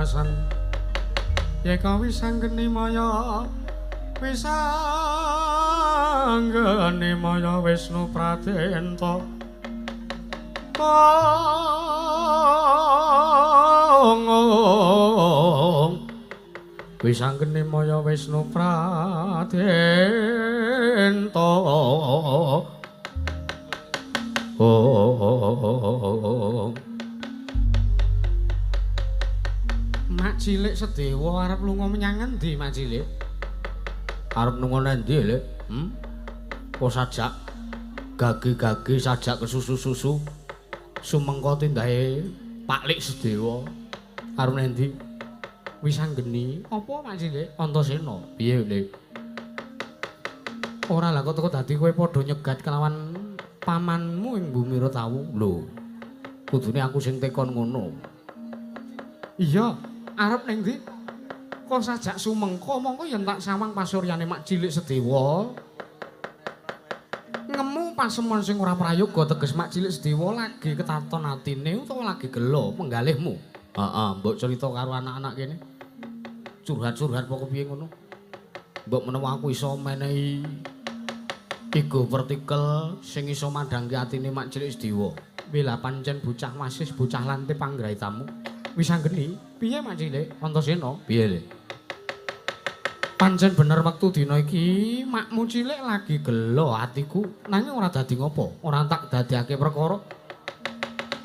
Kalasan. Yeka wisanggeni maya wisanggeni maya Wisnu Pradenta. Wisanggeni maya Wisnu Pradenta. Oh. Mak cilik Sedewa arep lunga menyang ngendi Mak cilik? Arep lunga nendi, Lek? Kok sajak gage-gage sajak kesusu-susu sumengko tindahe Pak Lik Sedewa. Arep nendi? Wisanggeni apa Mak cilik? Antasena. Piye, Lek? Ora lah kok teko dadi kowe padha nyegat kelawan pamanmu ing bumi Ratawu. Lho, kudune aku sing tekon ngono. Iya, arep ning ndi? Kok sajak sumengko mongko yen tak sawang pasuryane Mak Cilik Sedewa. Ngemu pasemon sing ora prayoga teges Mak Cilik Sedewa lagi ketaton atine utawa lagi gelo penggalihmu. Heeh, mbok cerita karo anak-anak kene. Curhat-curhat apa kepiye ngono. Mbok menawa aku iso menehi igo vertikel sing iso madhangke atine Mak Cilik Sedewa. Wila pancen bocah wasis bocah lantip panggraitamu. Wisanggeni, piye Mak Cilik? Antasena, piye, Lek? Pancen bener wektu dina iki makmu cilik lagi gelo atiku, nanging ora dadi ngopo, ora tak dadekake perkara.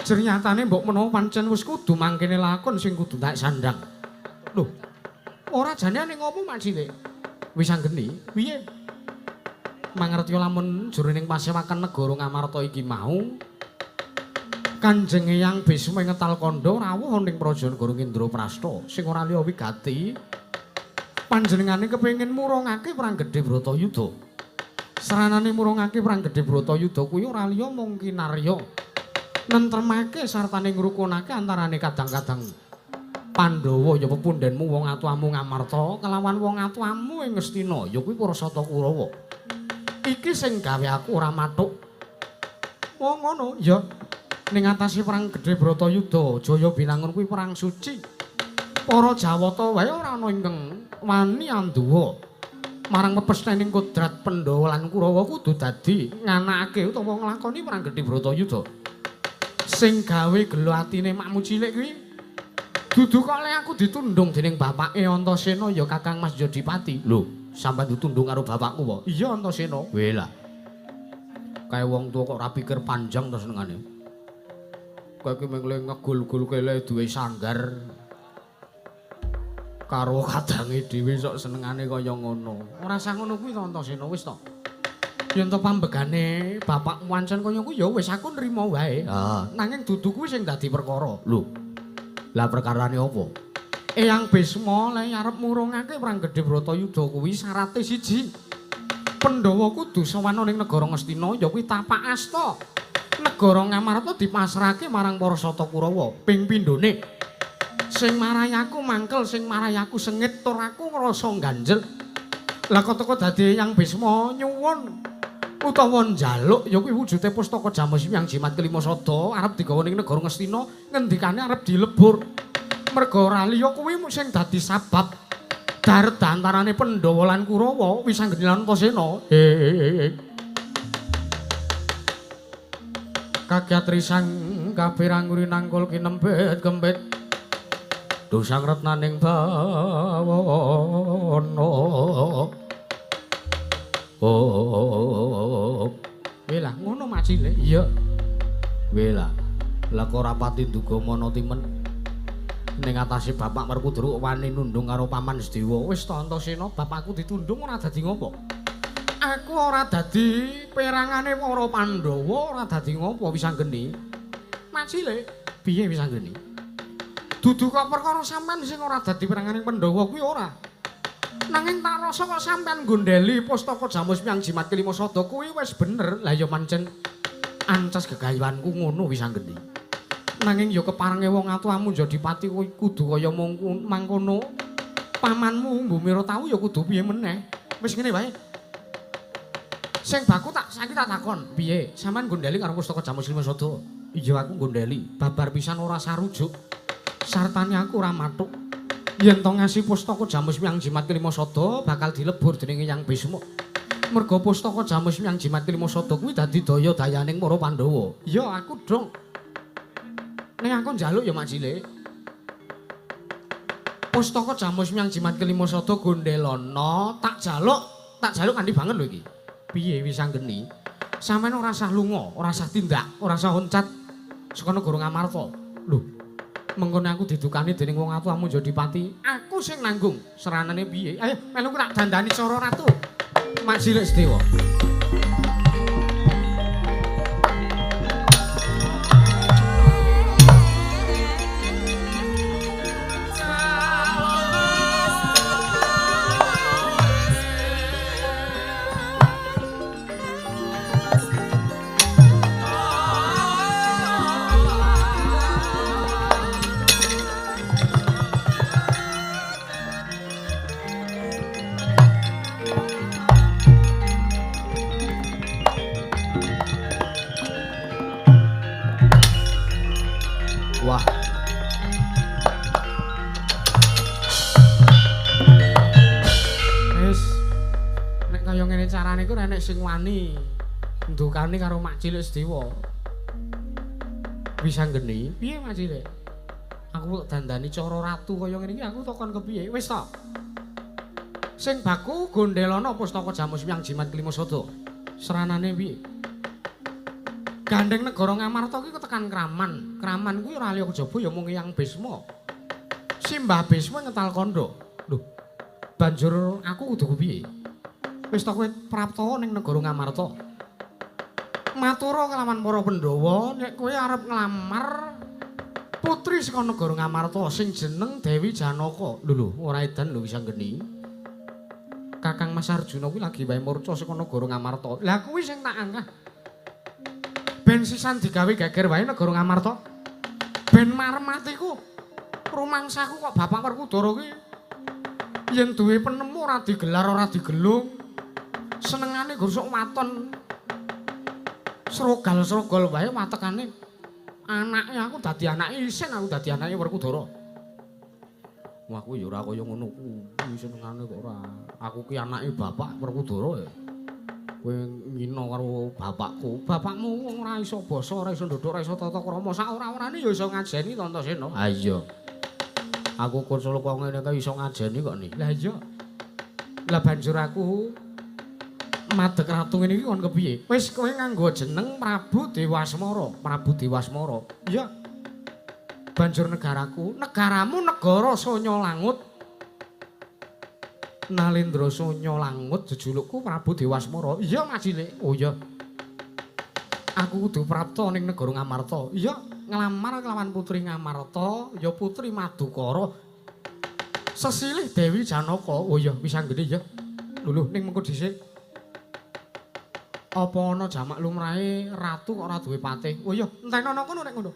Jernyatane mbok menawa pancen wis kudu mangkene lakon sing kudu tak sandang. Lho, ora jane ning ngopo Mak Cilik? Wisanggeni, piye? Mangertiya lamun jroning pasewakan negara Ngamarta iki mau Kanjeng Eyang Bisma ngetal kandha rawuh ning praja negara Indraprasta sing ora liya wigati panjenengane kepengin murungake perang gedhe Bratayuda. Saranane murungake perang gedhe Bratayuda kuwi ora liya mung kinarya nentremake sartane ngrukunake antarane kadang-kadang Pandhawa ya pepundhenmu wong atuamu Ngamarta kelawan wong atuamu ing Ngastina ya kuwi para Sata Kurawa. Iki sing gawe aku ora mathuk. Oh ngono, ya. Ning atase perang gedhe Bratayuda, Jaya Binangun kuwi perang suci. Para Jawata wae ora ana ingkang wani anduwa. Marang pepesthening kodrat Pandhawa lan Kurawa kudu dadi nganakake utawa nglakoni perang gedhe Bratayuda. Sing gawe gelo atine makmu cilik kuwi dudu kok le aku ditundung dening bapake Antasena ya Kakang Mas Jodipati. Lho, sampean ditundung karo bapakku apa? Iya Antasena. Weh lah. Kae wong tuwa kok ora pikir panjang to senengane. Kowe iki mung ngegul-gul kele duwe sanggar karo kadange dhewe sok senengane kaya ngono. Ora usah ngono kuwi to Antasena wis to. Yen to pambegane bapakmu ancen kaya kuwi ya wis aku nrimo wae. Heeh, nanging dudu kuwi sing dadi perkara. Lho. Lah perkarane apa? Eyang Bisma le arep murungake perang gedhe Bratayuda kuwi syarate siji. Pandhawa kudu sowan ning negara Ngastina ya kuwi tapak asta. Negara Ngamarta dipasrahke marang para Sata Kurawa ping pindhone. Sing marai aku mangkel, sing marai aku sengit tur aku ngrasa ganjel. Lah kok teko dadi Eyang Bisma nyuwun utawa njaluk ya kuwi wujude pustaka Jamus yang jimat kelima sada arep digawa ning negara Ngastina ngendikane arep dilebur. Merga ora liya kuwi sing dadi sabab daret antarane Pandhawa lan Kurawa Wisanggeni lan Antasena. Kagyat risang kabeh ranguri nangkul kinempit kempit dosang retnaning bawana. Oh, weh lah ngono Mak Cilik. Iya. Weh lah. Lah kok ora pati nduga mana timen. Ning atase bapak Werkudara wani nundung karo paman Sedewa. Wis to Antasena, bapakku ditundung ora dadi ngopo. Aku ora dadi perangane para Pandhawa, ora dadi ngopo Wisanggeni. Mak Cilik, piye Wisanggeni? Dudu kok perkara sampean sing ora dadi perangane Pandhawa kuwi ora. Nanging tak rasa kok sampean nggondheli pustaka Jamus Miang Jimat Kelima Sada kuwi wis bener. Lah ya pancen ancas gegayuhanku ngono Wisanggeni. Nanging ya keparenge wong atuamu Jodipati kuwi kudu kaya mangkono. Pamanmu Mbumira tau ya kudu piye meneh. Wis ngene wae. Sing baku tak saiki tak takon, piye? Sampean nggondheli karo pustaka Jamus Kelima Sada? Iya aku nggondheli, babar pisan ora sarujuk. Sartane aku ora mathuk. Yen to ngasih pustaka Jamus Miang Jimat Kelima Sada bakal dilebur dening Eyang Bisma. Merga pustaka Jamus Miang Jimat Kelima Sada kuwi dadi daya dayaning para Pandhawa. Ya aku dong. Ning aku njaluk ya Mak Cilik. Pustaka Jamus Miang Jimat Kelima Sada gondelana tak jaluk kanthi banget lho iki. Piye wis anggeni? Sampeyan ora sah lunga, ora sah tindak, ora sah loncat saka negara Ngamarta. Lho, mengkone aku didukani dening wong atuh amu Jodipati, aku sing nanggung. Seranane piye? Ayo melu tak dandani cara ratu. Mak Cilik Sedewa. Wah. Wis nek kaya ngene carane iku ora enek sing wani ndukani karo Mak Cilik Sedewa. Wis anggeni, piye Mak Cilik? Aku kok dandani cara ratu kaya ngene iki aku takon kepiye? Wis to. Sing baku gondelana pustaka Jamus Miang Jimat Kelima Sada. Seranane piye? Gandeng negara Ngamarta ki tekan Kraman. Kraman kuwi ora liya kejaba ya mung Eyang Bisma. Simbah Bisma nyetal kandha. Lho, banjur aku kudu kepiye? Wis ta kowe prapta ning negara Ngamarta. Matura kelawan para Pandhawa nek kowe arep nglamar putri saka negara Ngamarta sing jeneng Dewi Janaka. Lho lho, ora edan lho wis anggeni. Kakang Mas Arjuna kuwi lagi wae murca saka negara Ngamarta. Lah kuwi sing tak angkah. Ben sisan digawe geger wae negara Ngamarta. Ben marem atiku. Rumangsaku kok Bapak Werkudara kuwi yen duwe penemu ora digelar ora digelung. Senengane gosok waton. Srogal-srogol wae watekane. Anake aku dadi anake isin aku dadi anake Werkudara. Wah aku ya ora kaya ngono kuwi senengane kok ora. Aku ki anake Bapak Werkudara ya. Kowe ngina karo bapakku. Bapakmu wong ora iso basa, ora iso ndodok, ora iso tata krama. Sak ora-orane ya iso ngajeni to Antasena. Ha iya. Aku kusul kok ngene kae iso ngajeni kok nih. Lah iya. Lah banjur aku madeg ratu ngene iki kon kepiye? Wis kowe nganggo jeneng Prabu Dewasmara. Prabu Dewasmara. Iya. Banjur negaraku, negaramu negara Sonya Langut. Nalendra Sonya Langut jejulukku Prabu Dewasmara. Iya Mas Cilik. Oh iya. Aku kudu prapta ning negara Ngamarta. Iya, nglamar kelawan putri Ngamarta, ya putri Madukara. Sesilih Dewi Janaka. Oh iya, wis anggene ya. Lho lho ning mengko dhisik. Apa ana jamak lumrahe ratu kok ora duwe patih? Oh iya, entenono kono nek ngono.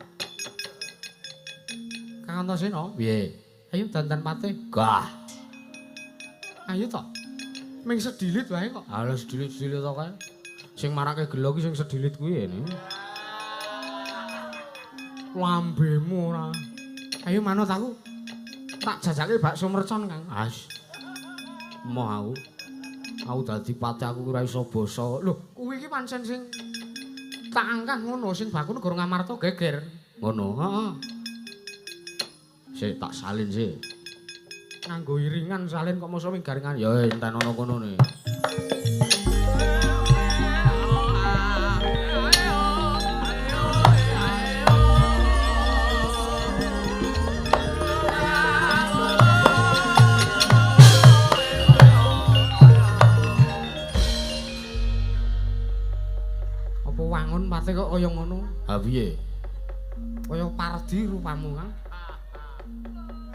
Kang Antasena, piye? Ayo dandan patih. Gah. Ayo to. Ming sedilit wae kok. Halah sedilit-sedilit to kae. Sing marake gelo ki sing sedilit kuwi ini. Lambemu ora. Ayo manut aku. Tak jajake bakso mercon, Kang. As. Emoh aku. Aku dadi patih aku ora iso basa. Lho, kuwi iki pancen sing tak angkah ngono sing baku negara Ngamarta geger. Ngono, heeh. Sik tak salin sik. Nganggo iringan salin kok mosok ming garingan. Ya entenono kono ne. Apa wangun pate kok kaya ngono? Ha piye? Kaya pardi rupamu, Kang.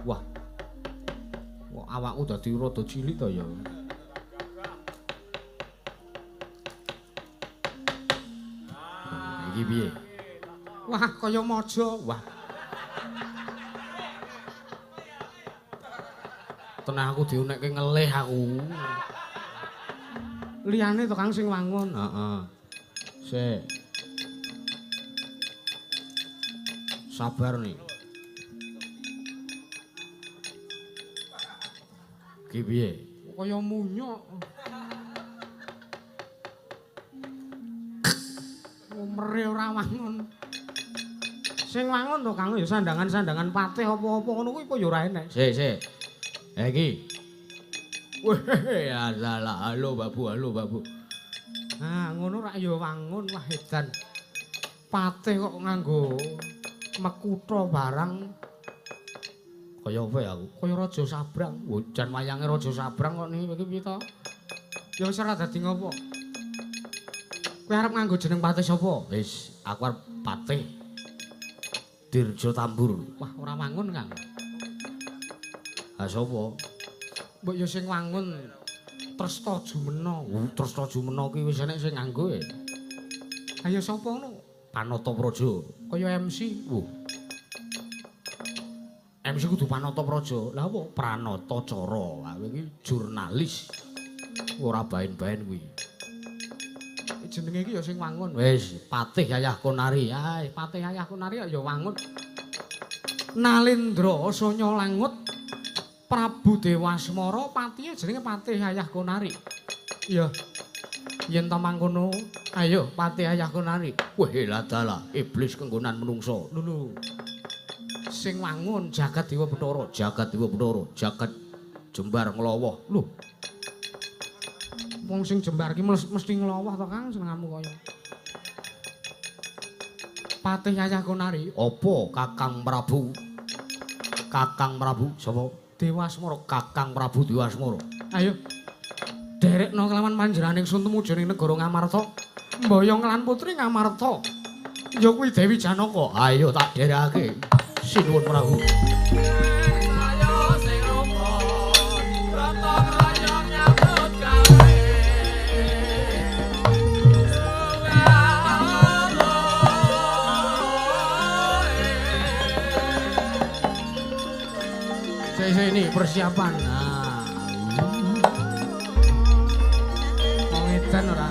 Wah. Kok awakku dadi rada cilik to ya. Iki piye? Wah, kaya maja. Wah. Tenang aku diunekke ngelih aku. Liyane to Kang sing wangun. Heeh. Sik. Sabar nih. Ki piye? Kaya munyuk. Umere ora wangun. Sing wangun to Kang ya sandangan-sandangan patih apa-apa ngono kuwi apa ya ora enek. Sik, sik. Ha iki. Weh, alah halo babu, halo babu. Nah, ngono rak ya wangun, wah edan. Patih kok nganggo mekutha barang. Kaya apa ya aku? Kaya Raja Sabrang. Jan wayange Raja Sabrang kok niki iki piye to? Ya wis ora dadi ngopo. Kowe arep nganggo jeneng patih sapa? Wis, aku arep patih Dirja Tambur. Wah, ora wangun, Kang. Ha sapa? Mbok ya sing wangun Tresta Jumena. Tresta Jumena ki wis enek sing nganggo e. Ayo sapa ngono? Panata Praja. Kaya MC. Wuh. MC kudu Panata Praja. Lah apa? Pranata Cara. Kowe iki jurnalis. Ora baen-baen kuwi. Jenenge iki ya sing wangun. Wis, Patih Yayah Konari. Ae, Patih Yayah Konari ya wangun. Nalendra Sanya Langut Prabu Dewasmara patihe jenenge Patih Yayah Konari. Iya. Yen ta mangkono, ayo Patih Yayah Konari. Weh ladalah iblis kenggonan menungso. Lho. Sing wangun jagat Dewa Bathara, jagat Dewa Bathara, jagat jembar nglawoh. Lho. Wong sing jembar ki mesti nglawoh to Kang senengamu kaya. Patih Yayah Konari, apa Kakang Prabu? Kakang Prabu sapa? Dewasmara, Kakang Prabu Dewasmara. Ayo. Derekno kelawan panjenenganing sun tumuju ning negara Ngamarta. Mboyong lan putri Ngamarta. Ya kuwi Dewi Janaka. Ayo tak derekake. Sinuwun Prabu. Ini persiapan. Nah. Wong edan ora.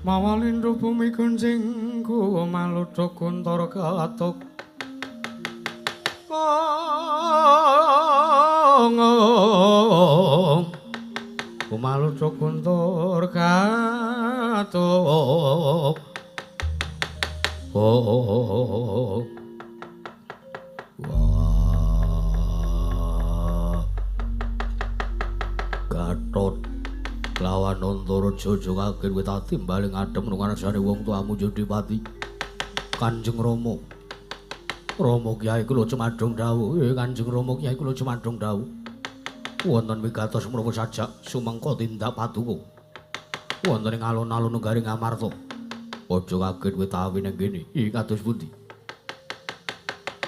Mawalindra bumi goncing kuwa maludha kuntara katuk. Kumaludha kuntara katuk. Oh. Wah. Gatot lawan Antara jojogake wetati baling adem nungarjane wong tuamu Jodipati. Kanjeng Rama. Rama Kyai kula cumadung dawuh. Kanjeng Rama Kyai kula cumadung dawuh. Wonten wigatos menapa sajak sumengko tindak paduka. Wonten ing alun-alun negari Ngamarta. Aja kaget wetawi ning kene. Ih kados pundi?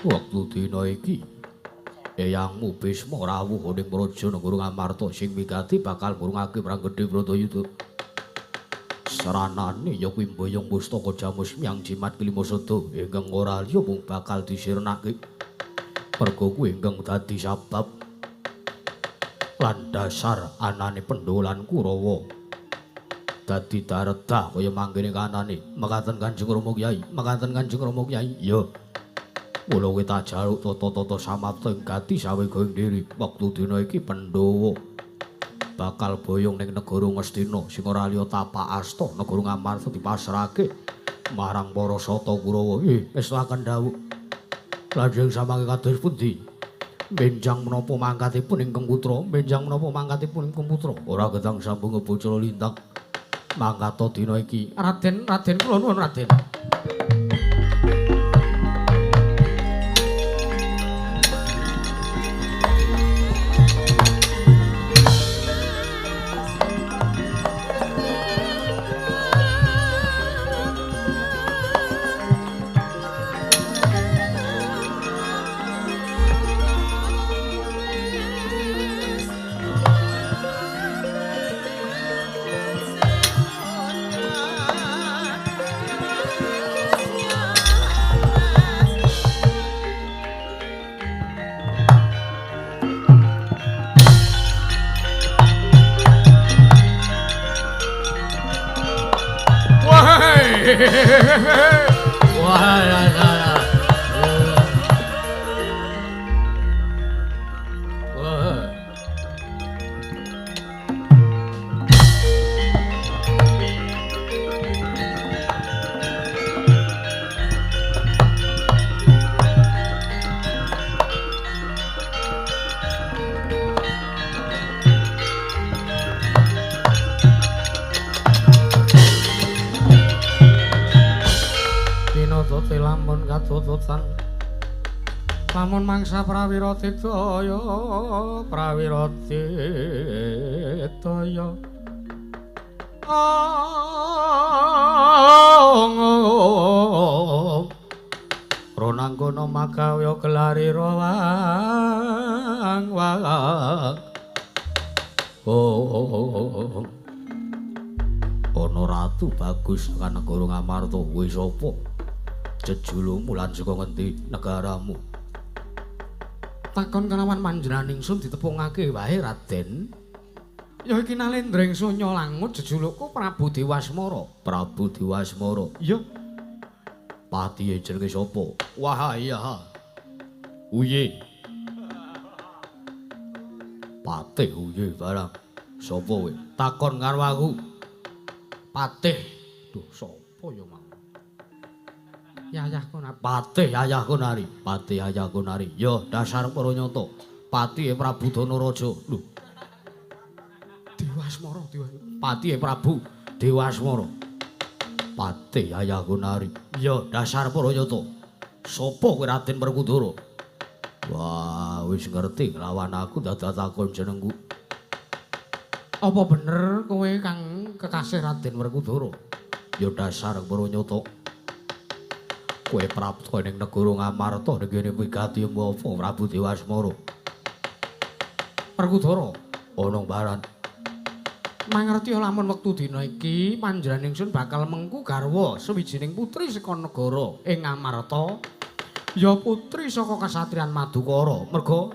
Wektu dina iki eyangmu Bisma rawuh ning praja negara Ngamarta sing wigati bakal murungake perang gedhe Bratayuda. Seranane ya kuwi mboyong pustaka Jamus Myang Jimat Kelima Sada ingkang ora liya mung bakal disirnake. Merga kuwi ingkang dadi sabab lan dasar anane Pandhawa lan Kurawa dadi daredah kaya mangkene kanane. Mekaten Kanjeng Rama Kyai, mekaten Kanjeng Rama Kyai. Ya. Mula kowe tak jaluk tata-tata samapta ing gati sawega ing diri. Wektu dina iki Pandhawa bakal boyong ning negara Ngastina sing ora liya tapak asta negara Ngamarta dipasrahake marang para sata Kurawa. Ngestakaken dawuh. Lajeng samangke kados pundi? Benjang menapa mangkatipun ingkang putra? Benjang menapa mangkatipun ingkang putra? Ora ketang sambung bocor lintang. Mangkata dina iki. Raden, Raden kula nuwun Raden. Lamun mangsa prawira tidaya, prawira tidaya. Ronangkono makawya gelari rawang wang. Oh. Ana ratu bagus tekan negara Ngamarta. Kowe sapa? Jejulukmu lan saka ngendi negaramu? Takon kelawan panjenengan ingsun ditepungake wae Raden. Ya iki Nalendra ing Sunya Langut jejulukku Prabu Dewasmara. Prabu Dewasmara. Iya. Patihe jenenge sapa? Wah iya. Uye. Patih uye barang. Sapa kowe? Takon karo aku. Patih. Duh sapa ya mau? Yayahku nari. Patih yayahku nari. Patih yayahku nari. Ya dasar para nyata. Patihe Prabu Danaraja. Lho. Dewasmara, Dewasmara. Patihe Prabu Dewasmara. Patih yayahku nari. Ya dasar para nyata. Sapa kowe Raden Werkudara? Wah, wis ngerti nglawan aku dadak takon jenengku. Apa bener kowe kang kekasih Raden Werkudara? Ya dasar para nyata. Kowe prapta ning negara Ngamarta ning kene wigati apa Prabu Dewasmara? Werkudara ana mbaran. Mangerti lamun wektu dina iki panjenengan ingsun bakal mengku garwa sawijining putri saka negara ing Ngamarta. Ya putri saka kasatriyan Madukara. Merga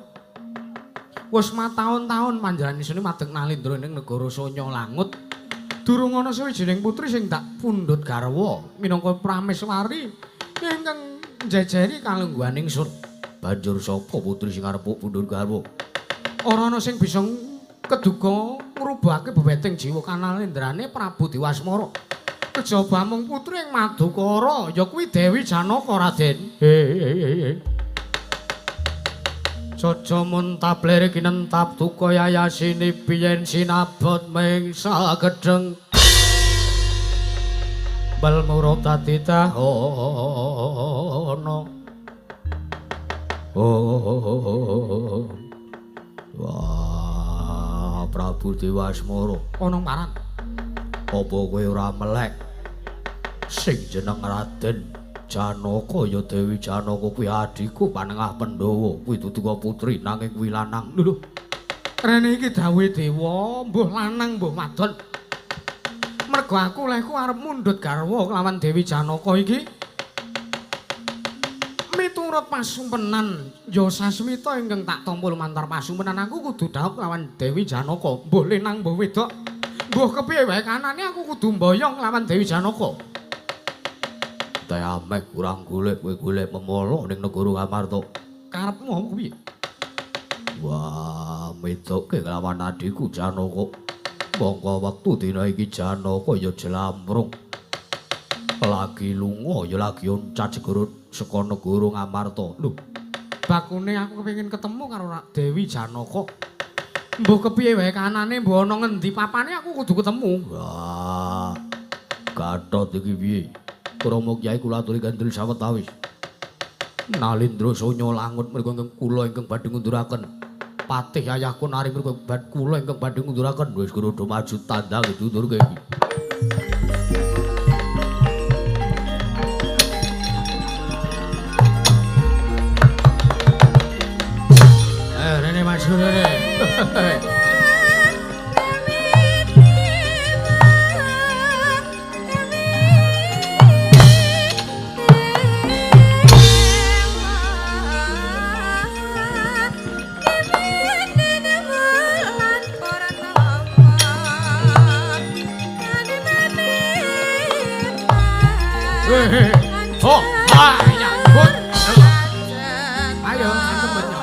wis mataun-taun panjenengan ingsun madeg nalindra ning negara Sunya Langut. Durung ana sawijining putri sing tak pundhut garwa minangka prameswari ingkang njejeri kalungguhan ingsun. Banjur sapa putri sing arep pundhut garwa? Ora ana sing bisa keduga ngrubahake bebeting jiwa kanalendrane Prabu Dewasmara. Kejaba mung putri ing Madukara, ya kuwi Dewi Janaka Raden. Jaja muntablir kinentap duka yayasini biyen sinabot mingsa gedheng. Bal murub dadi tahono. Oh. Wah, Prabu Dewasmara ana maran. Apa kowe ora melek sing jeneng Raden Janaka ya Dewi Janaka kuwi adhiku panengah Pandhawa, kuwi dudu putri nanging kuwi lanang. Lho. Rene iki dawuhe dewa, mbuh lanang mbuh wadon. Mergo aku lehku arep mundhut garwa kelawan Dewi Janaka iki. Miturut pasumpenan ya Sasmita ingkang tak tampa lumantar pasumpenan aku kudu dhaup lawan Dewi Janaka, mbuh lanang mbuh wedok. Mbuh kepiye wae kanane aku kudu mboyong lawan Dewi Janaka. Teh ameh kurang golek kowe golek memolo ning negara Ngamarta. Karepmu apa piye? Wah, medoke kelawan adhiku Janaka. Mongko wektu dina iki Janaka ya jlambrung. Lagi lunga ya lagi oncat segara saka negara Ngamarta. Lho, bakune aku kepengin ketemu karo Dewi Janaka. Mbuh kepiye wae kanane, mbuh ana ngendi papane aku kudu ketemu. Wah, Gatot iki piye? Krama kyai kula aturi gandul sawetawis. Nalindra sonya langut mriku ingkang kula ingkang badhe ngunduraken. Patih ayahku nari mriku kula ingkang badhe ngunduraken. Wis kudu maju tandang diundurke iki. Rene maju rene. Oh, ya, but. Ayo, antem banyak.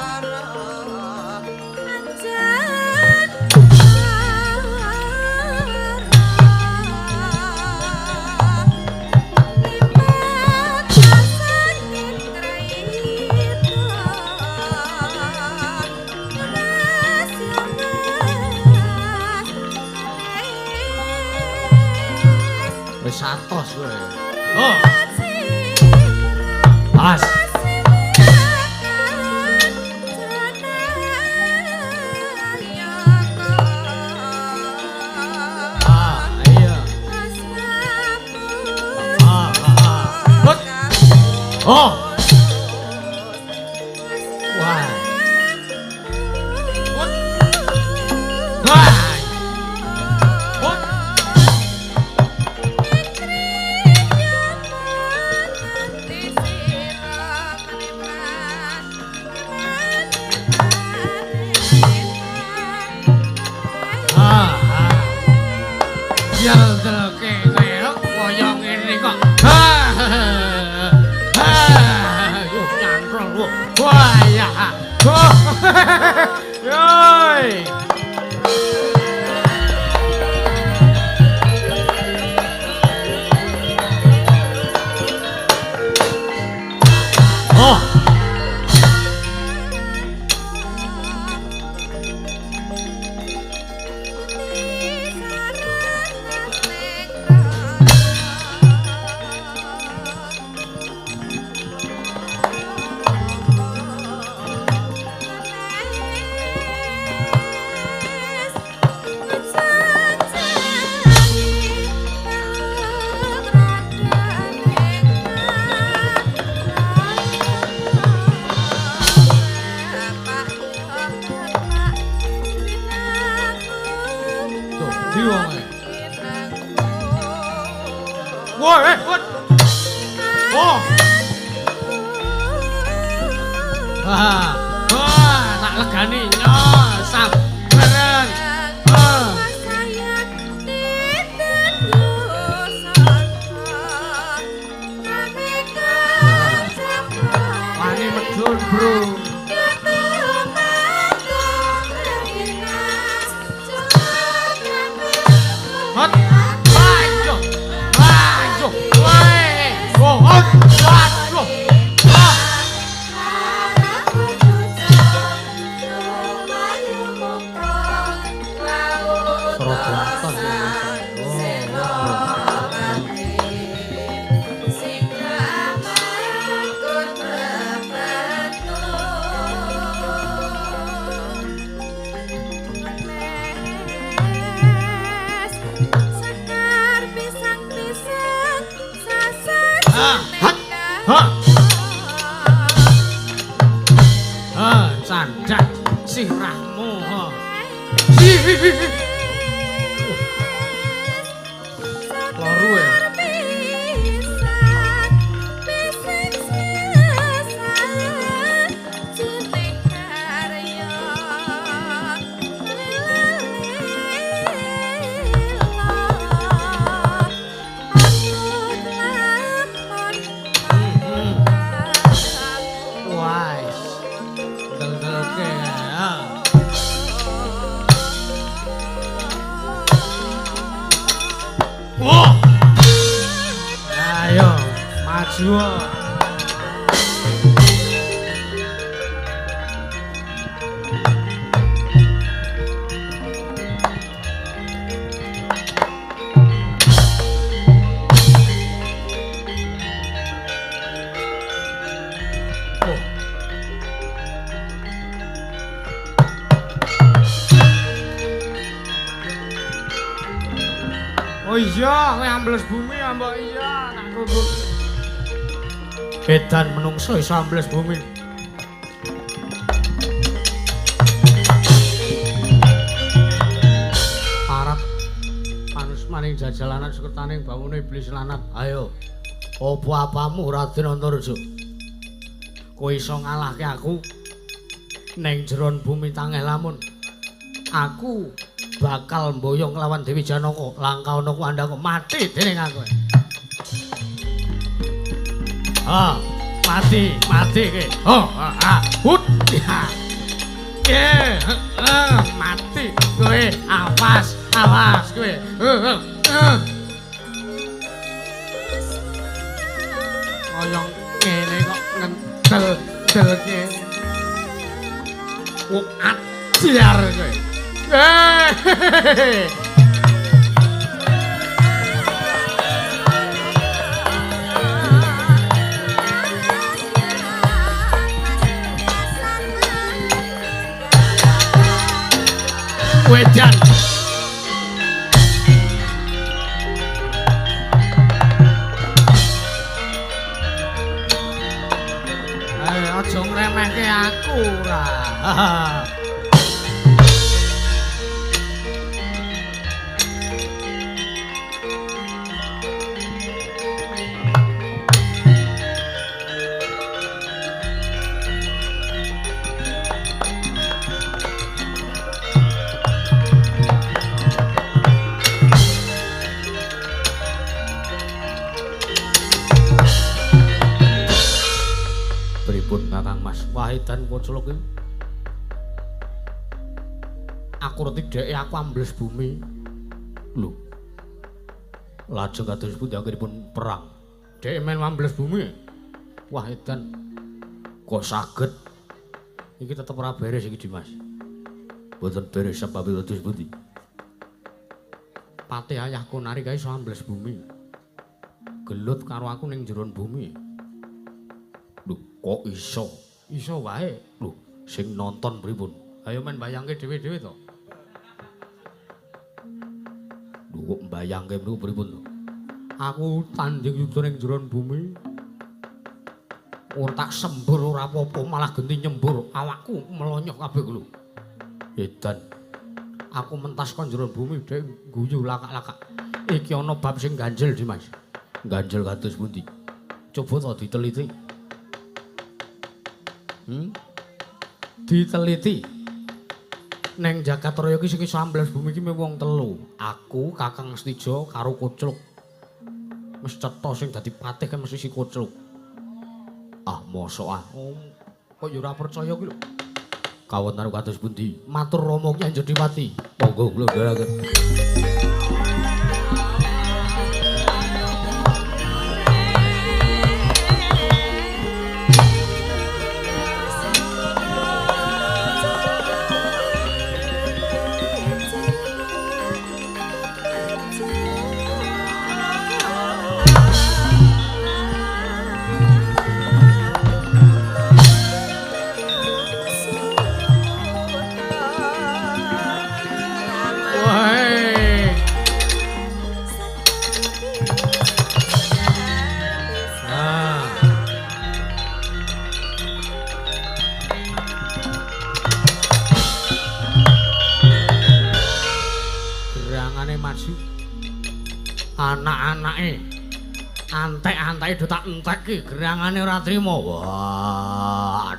Wis atos kowe. Oh. As. Ah, iya. Ah, ah, ah. But. Oh. Wah. But. Wah. But. Wah ya. Yoi. Oh. Ha. Ha, sandak sirahmu. Ha. Loro ya. Oh iya, kowe ambles bumi ya mbok iya, tak tuntut. Edan menungso iso ambles bumi. Parap panusmaning jajalanan sekertaning bawune iblis lanat. Ayo, apa apamu Raden Antareja? Kowe iso ngalahke aku ning jeron bumi tangeh lamun. Aku bakal mboyong lawan Dewi Janaka. Langka ana ku andhaku mati dening aku. Ah, mati, mati kowe. Oh, ah, hut. Ya. Mati kowe. Awas, awas kowe. Kaya ngene kok ngentel-delke. Wong ajar kowe. Hey! Wedan. Aja ngremehke aku ora. Pripun Kakang Mas Wahidan Koclok iki? Aku ngerti dheke aku ambles bumi. Lho. Lajeng kados pundi anggenipun perang? Dheke men ambles bumi. Wahidan kok saged? Iki tetep ora beres iki Dimas. Mboten beres sebab kados pundi? Patih ayahku nari kae iso ambles bumi. Gelut karo aku ning jeron bumi. Lho, kok iso? Iso wae. Lho, sing nonton pripun? Ayo men bayangke dhewe-dhewe to. Lho, kok mbayangke mriku pripun to? Aku tanding yuda ning jeron bumi. Ora tak sembur ora apa-apa, malah genti nyembur. Awakku melonyoh kabeh lho. Edan. Aku mentas kon jeron bumi dhek guyu lakak-lakak. Iki ana bab sing ganjel, Dimas. Ganjel kados pundi? Coba to diteliti. Diteliti. Neng jagat raya iki sing iso ambles bumi iki mung wong telu. Aku, Kakang Setija karo Kocluk. Wis cetha sing dadi patih kan mesti si Kocluk. Ah, mosok ah. Oh, kok ya ora percaya ki lho. Kawonten kados pundi? Matur Rama ki Anjodipati. Monggo kula ndherekaken. Anak-anake antek-anteke do tak entekke, gerangane ora trima. Wah.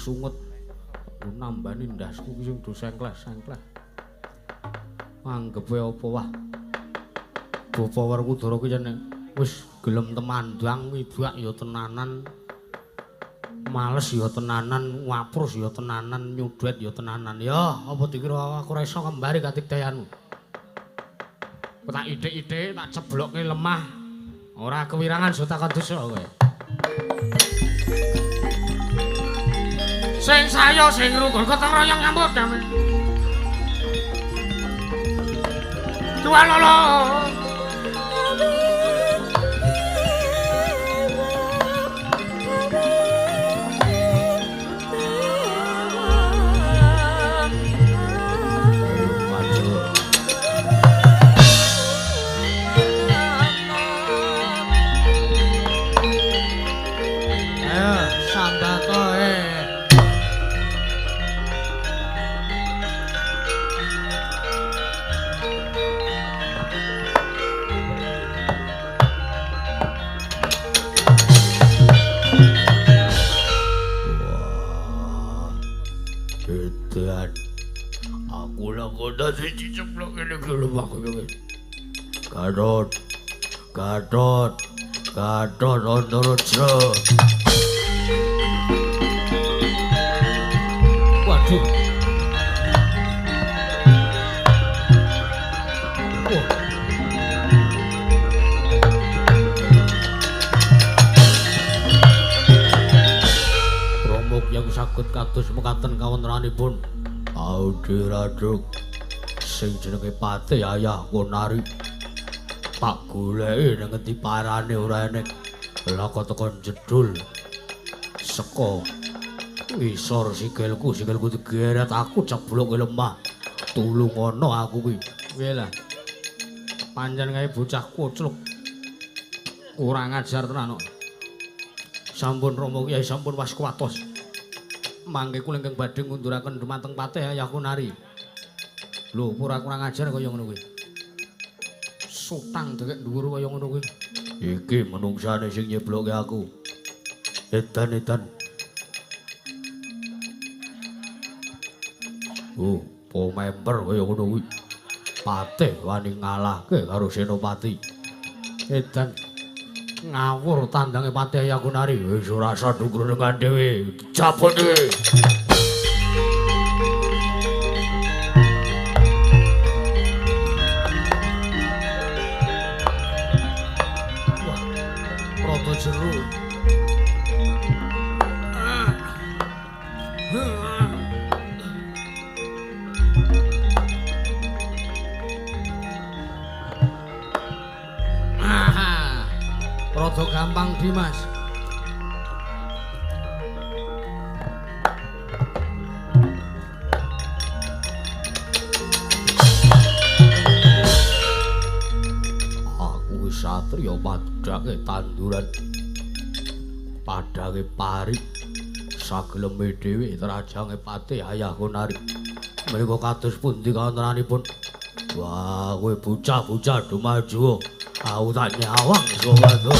Sungut nambani ndasku ki sing do sengkleh-sengkleh. Anggepe apa wah. Bapa Werkudara ki yen wis gelem temandang widak ya tenanan, males ya tenanan, ngaprus ya tenanan, nyudet ya tenanan. Ya apa dikira aku ora iso kembari katikdayanmu. Tak ithik-ithik tak ceblokke lemah. Ora kewirangan so takon dosa kowe. Sing sayo sing rukun gotong royong nyambut gawe. Dua lolo. Ayo sambato. Aku lah siji ceblok ngene iki lho aku iki. Gatot. Gatot. Gatot Antareja. Waduh. Wah. Romok yang saged kados mekaten kawontenanipun. Audi Raduk sing jenenge Patih ayahku nari tak goleki nang ngendi parane ora enek. Lah kok tekan jedul saka ngisor sikilku, sikilku digeret aku ceblok lemah. Tulungono aku kuwi. Piye lah? Pancen kae bocah kocluk. Kurang ajar tenan kok. Sampun Rama Kyai sampun was kuwatos. Mangke kula ingkang badhe ngunduraken dumateng Patih ayahku nari. Lho, ora kurang ajar kaya ngono kuwi. Sutang dekek dhuwur kaya ngono kuwi. Iki menungsane sing nyebloke aku. Edan-edan. Oh, pomemper kaya ngono kuwi. Patih wani ngalahke karo Senopati. Edan ngawur tandange Patih ayahku nari. Wis ora usah dugrungan dhewe. Cabut dhewe. Wah, rada jeru. Rada gampang Dimas. Aku wis satriya padhange tanduran, padhange pari, sageleme dhewe trajange Patih ayahku nari. Menika kados pundi kawontenanipun? Wah, kowe bocah-bocah do maju. Aku tak nyawang saka.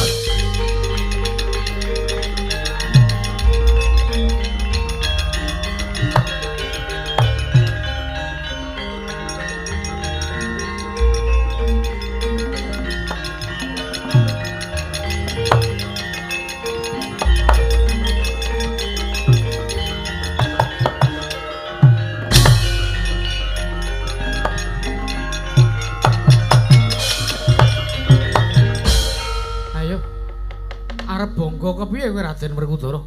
bangga kepiye kowe Raden Werkudara?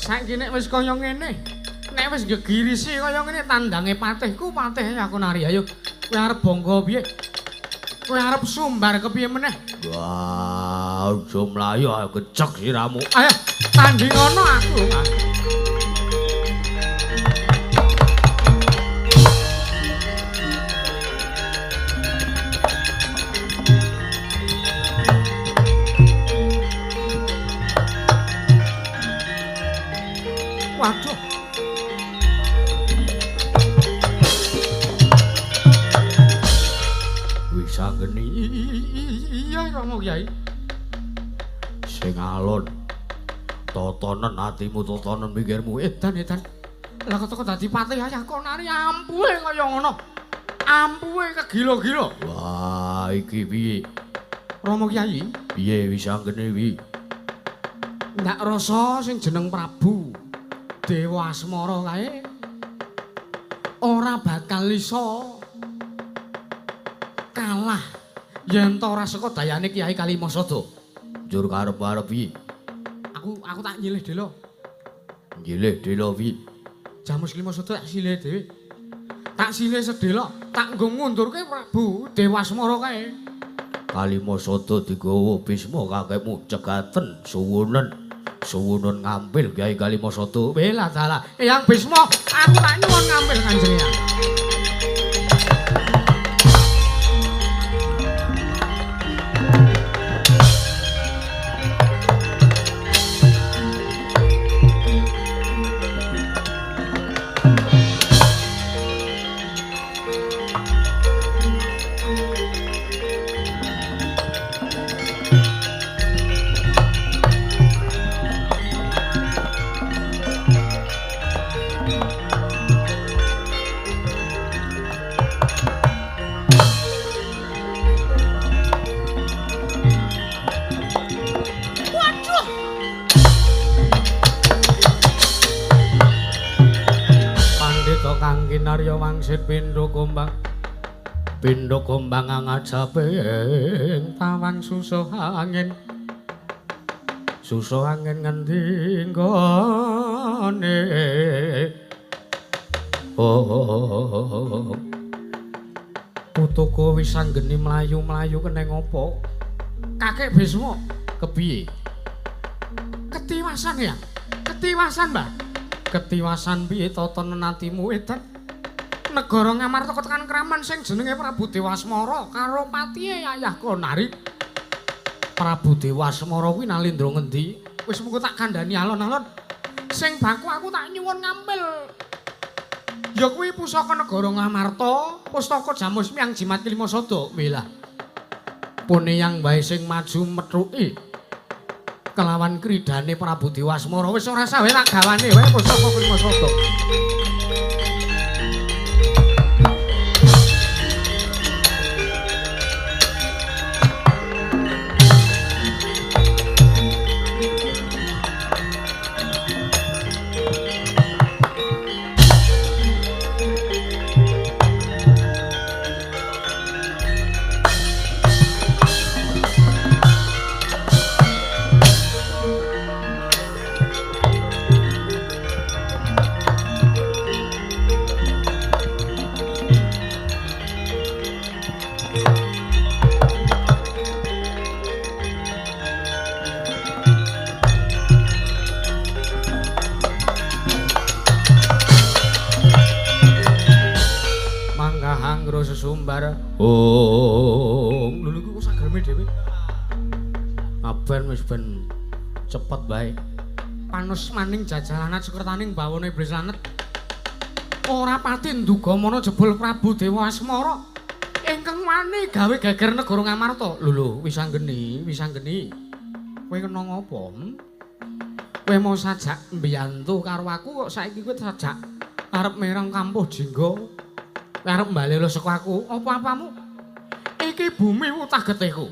Saiki nek wis kaya ngene, nek wis gegirisi kaya ngene tandange patihku, patih aku nari. Ayo, kowe arep bangga piye? Kowe arep sumbar kepiye meneh? Wah, aja mlayu gecek siramu. Ayo, tanding ngono aku. Waduh. Wis anggeni. Iya Rama Kyai. Sing alon. Totonen atimu, totonen pikirmu. Edan edan. Lah kok dadi patih ayah konari ampuhe kaya ngono. Ampuhe kegila-gila. Wah, iki piye? Rama Kyai, piye wis anggene wi? Ndak rasa sing jeneng Prabu Dewa Asmara kae ora bakal iso kalah yen ta ora saka dayane Kyai Kalimasada. Njur karep-arep piye? Aku tak nyilih dela. Nyilih dela piye? Jamus Kalimasada tak silih dhewe. Tak silih sedela, tak nggo ngundurke Prabu Dewa Asmara kae. Kalimasada digawa Bisma kakekmu cegaten suwunen. Suwunun ngampil Kyai Kalimasada. Welah dalah. Eyang Bisma, aku tak nyuwun ngampil Kanjeng Eyang. Kinarya wangsit pindha gombang pindha gombang angajaping tawang susuh angin susuh angin ngendi nggone oh putuku wis anggeni mlayu-mlayu keneng apa kakek Bisma kepiye ketiwasan ya ketiwasan Mbah ketiwasan piye totonen atimu edan negara Ngamarta tekan kraman sing jenenge Prabu Dewasmara karo patihe ayah Konari. Prabu Dewasmara kuwi nalindra ngendi? Wis mengko tak kandhani alon-alon. Sing baku aku tak nyuwun ngampil. Ya kuwi pusaka negara Ngamarta, pustaka Jamus Miang Jimat Kalimasada. Welah. Pune yang wae sing maju methuki kelawan kridane Prabu Dewasmara wis ora sawe tak gawane wae pusaka Kalimasada. Sumbar. Oh, lho iku kok sagreme dhewe. Aben wis ben cepet bae. Panus maning jajalanat sekertaning bawana iblis lanet. Ora pati nduga mana jebul Prabu Dewa Asmara ingkang wani gawe geger negara Ngamarta. Lho lho, wis anggeni, wis anggeni. Kowe kena ngopo? Kowe mau sajak mbiyantu karo aku kok saiki kowe sajak arep merang kampuh jingga. Arep mbalelo saka aku, apa-apamu? Iki bumi wutah getihku.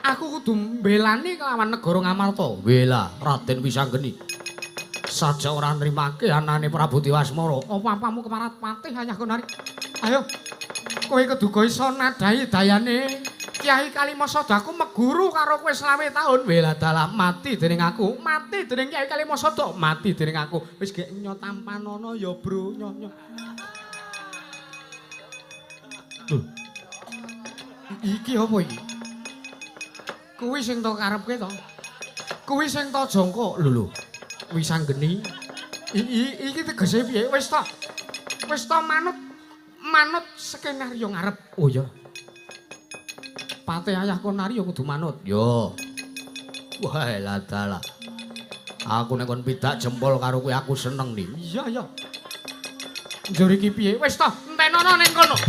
Aku kudu mbelani kelawan negara Ngamarta. Wela, Raden Wisanggeni. Saja ora nrimake anane Prabu Dewasmara. Apa-apamu kemarat patih ayah Konari. Ayo, kowe keduga iso nadhahi dayane Kyai Kalimasada aku meguru karo kowe 25 taun. Weladalah mati dening aku, mati dening Kyai Kalimasada, mati dening aku. Wis gek nyo tampanono ya, Bro, nyo nyo. Lho. Iki apa iki? Kuwi sing to karepke to. Kuwi sing to jongkok. Lho lho. Wisanggeni. Iki tegese piye? Wis to. Wis to manut manut skenario ngarep. Oh iya. Pate ayah Konari ya kudu manut. Yo. Wah, ladalah. Aku nek kon pidak jempol karo kowe aku seneng nih. Iya, iya. Njur iki piye? Wis to, entenono ning kono.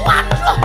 Waduh.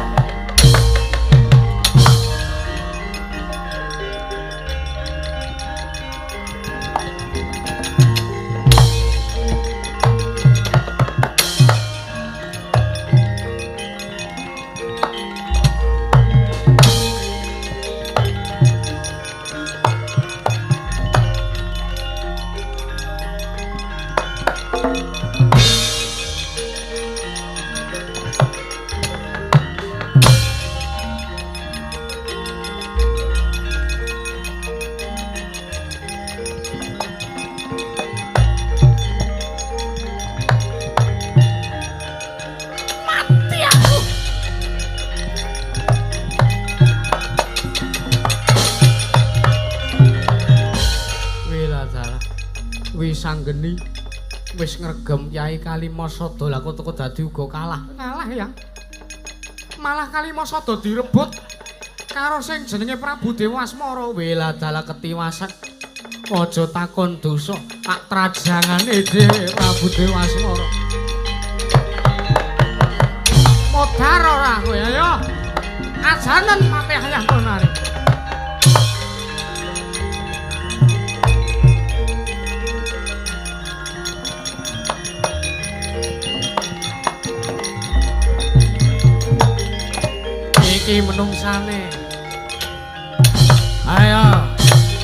Wisanggeni wis ngregem Kyai Kalimasada lah kok teko dadi uga kalah. Kalah ya. Malah Kalimasada direbut karo sing jenenge Prabu Dewa Asmara. Weladalah ketiwasan. Aja takon dosa, tak trajangane dhewe Prabu Dewa Asmara. Modar ora kowe ayo. Ajanen mate ayah Konari. Iki menungsane. Ayo,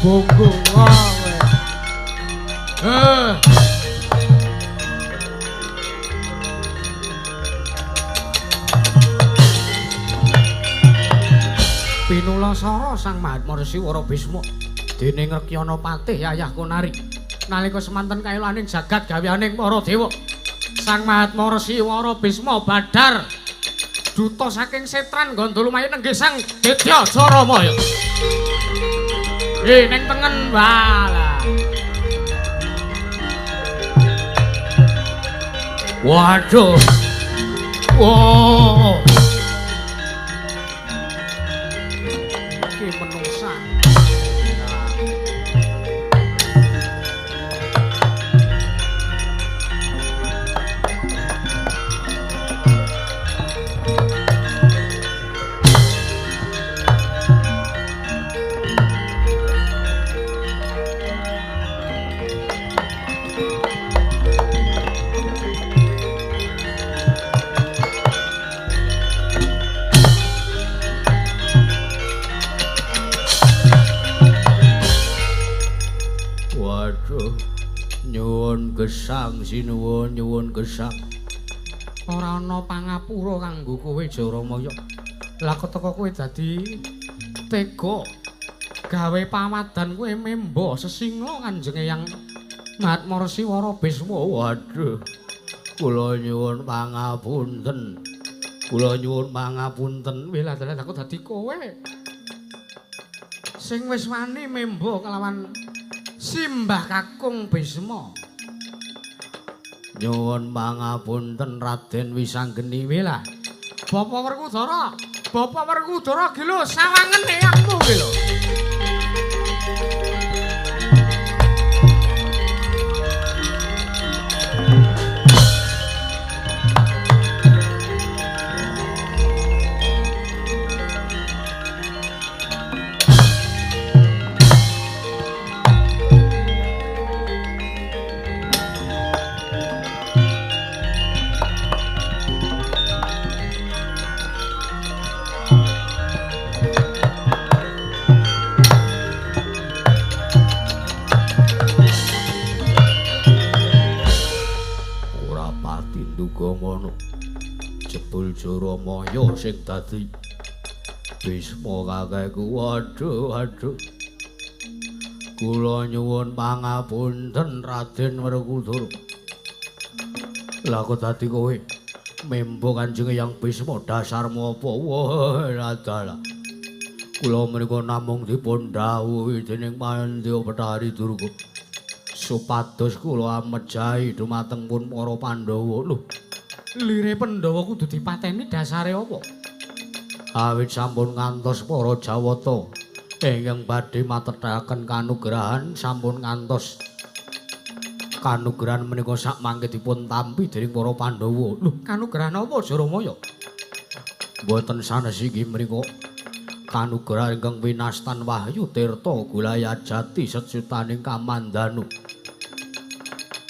bunggung kowe. Pinulasara Sang Mahatma Resi Wara Bisma dening Rekyana Patih Yayah Konari. Nalika semanten kaelaning jagat gaweaning para dewa. Sang Mahatma Resi Wara Bisma badhar duta saking setran Gandha Lumayu nenggih Sang Dedya Jaramaya. Ning tengen walah. Waduh. Wow. Iki menungsa. Nyuwun gesang sinuwun, nyuwun gesang. Ora ana pangapura kanggo kowe Jaramaya. Lah keteka kowe dadi tega gawe pawadan kowe memba sesingla Kanjeng Eyang Mahatma Resi Wara Bisma. Waduh. Kula nyuwun pangapunten. Kula nyuwun pangapunten. Wih lah aku dadi kowe sing wis wani memba kelawan Simbah Kakung Bisma. Nyuwun pangapunten Raden Wisanggeni. Wela. Bapak Werkudara, Bapak Werkudara ki lho sawangen eyangmu ki lho. Jebul Jaramaya sing dadi Bisma kakekku. Waduh, waduh. Kula nyuwun pangapunten Raden Werkudara. Lah kok dadi kowe membo Kanjeng Hyang Bisma dasarmu apa? Wah, dalah. Kula menika namung dipun dhawuhi dening Pandya Bathari Durga supados kula amejahi dumateng pun para Pandhawa. Lho, lire Pandhawa kudu dipateni dasare apa? Awit sampun ngantos para Jawata ingkang badhe matethaken kanugrahan sampun ngantos kanugrahan menika sak mangke dipun tampi dening para Pandhawa. Lho, kanugrahan apa Jaramaya? Mboten sanes inggih menika kanugrahan ingkang winastan Wahyu Tirta Gulayajati sesutaning Kamandanu.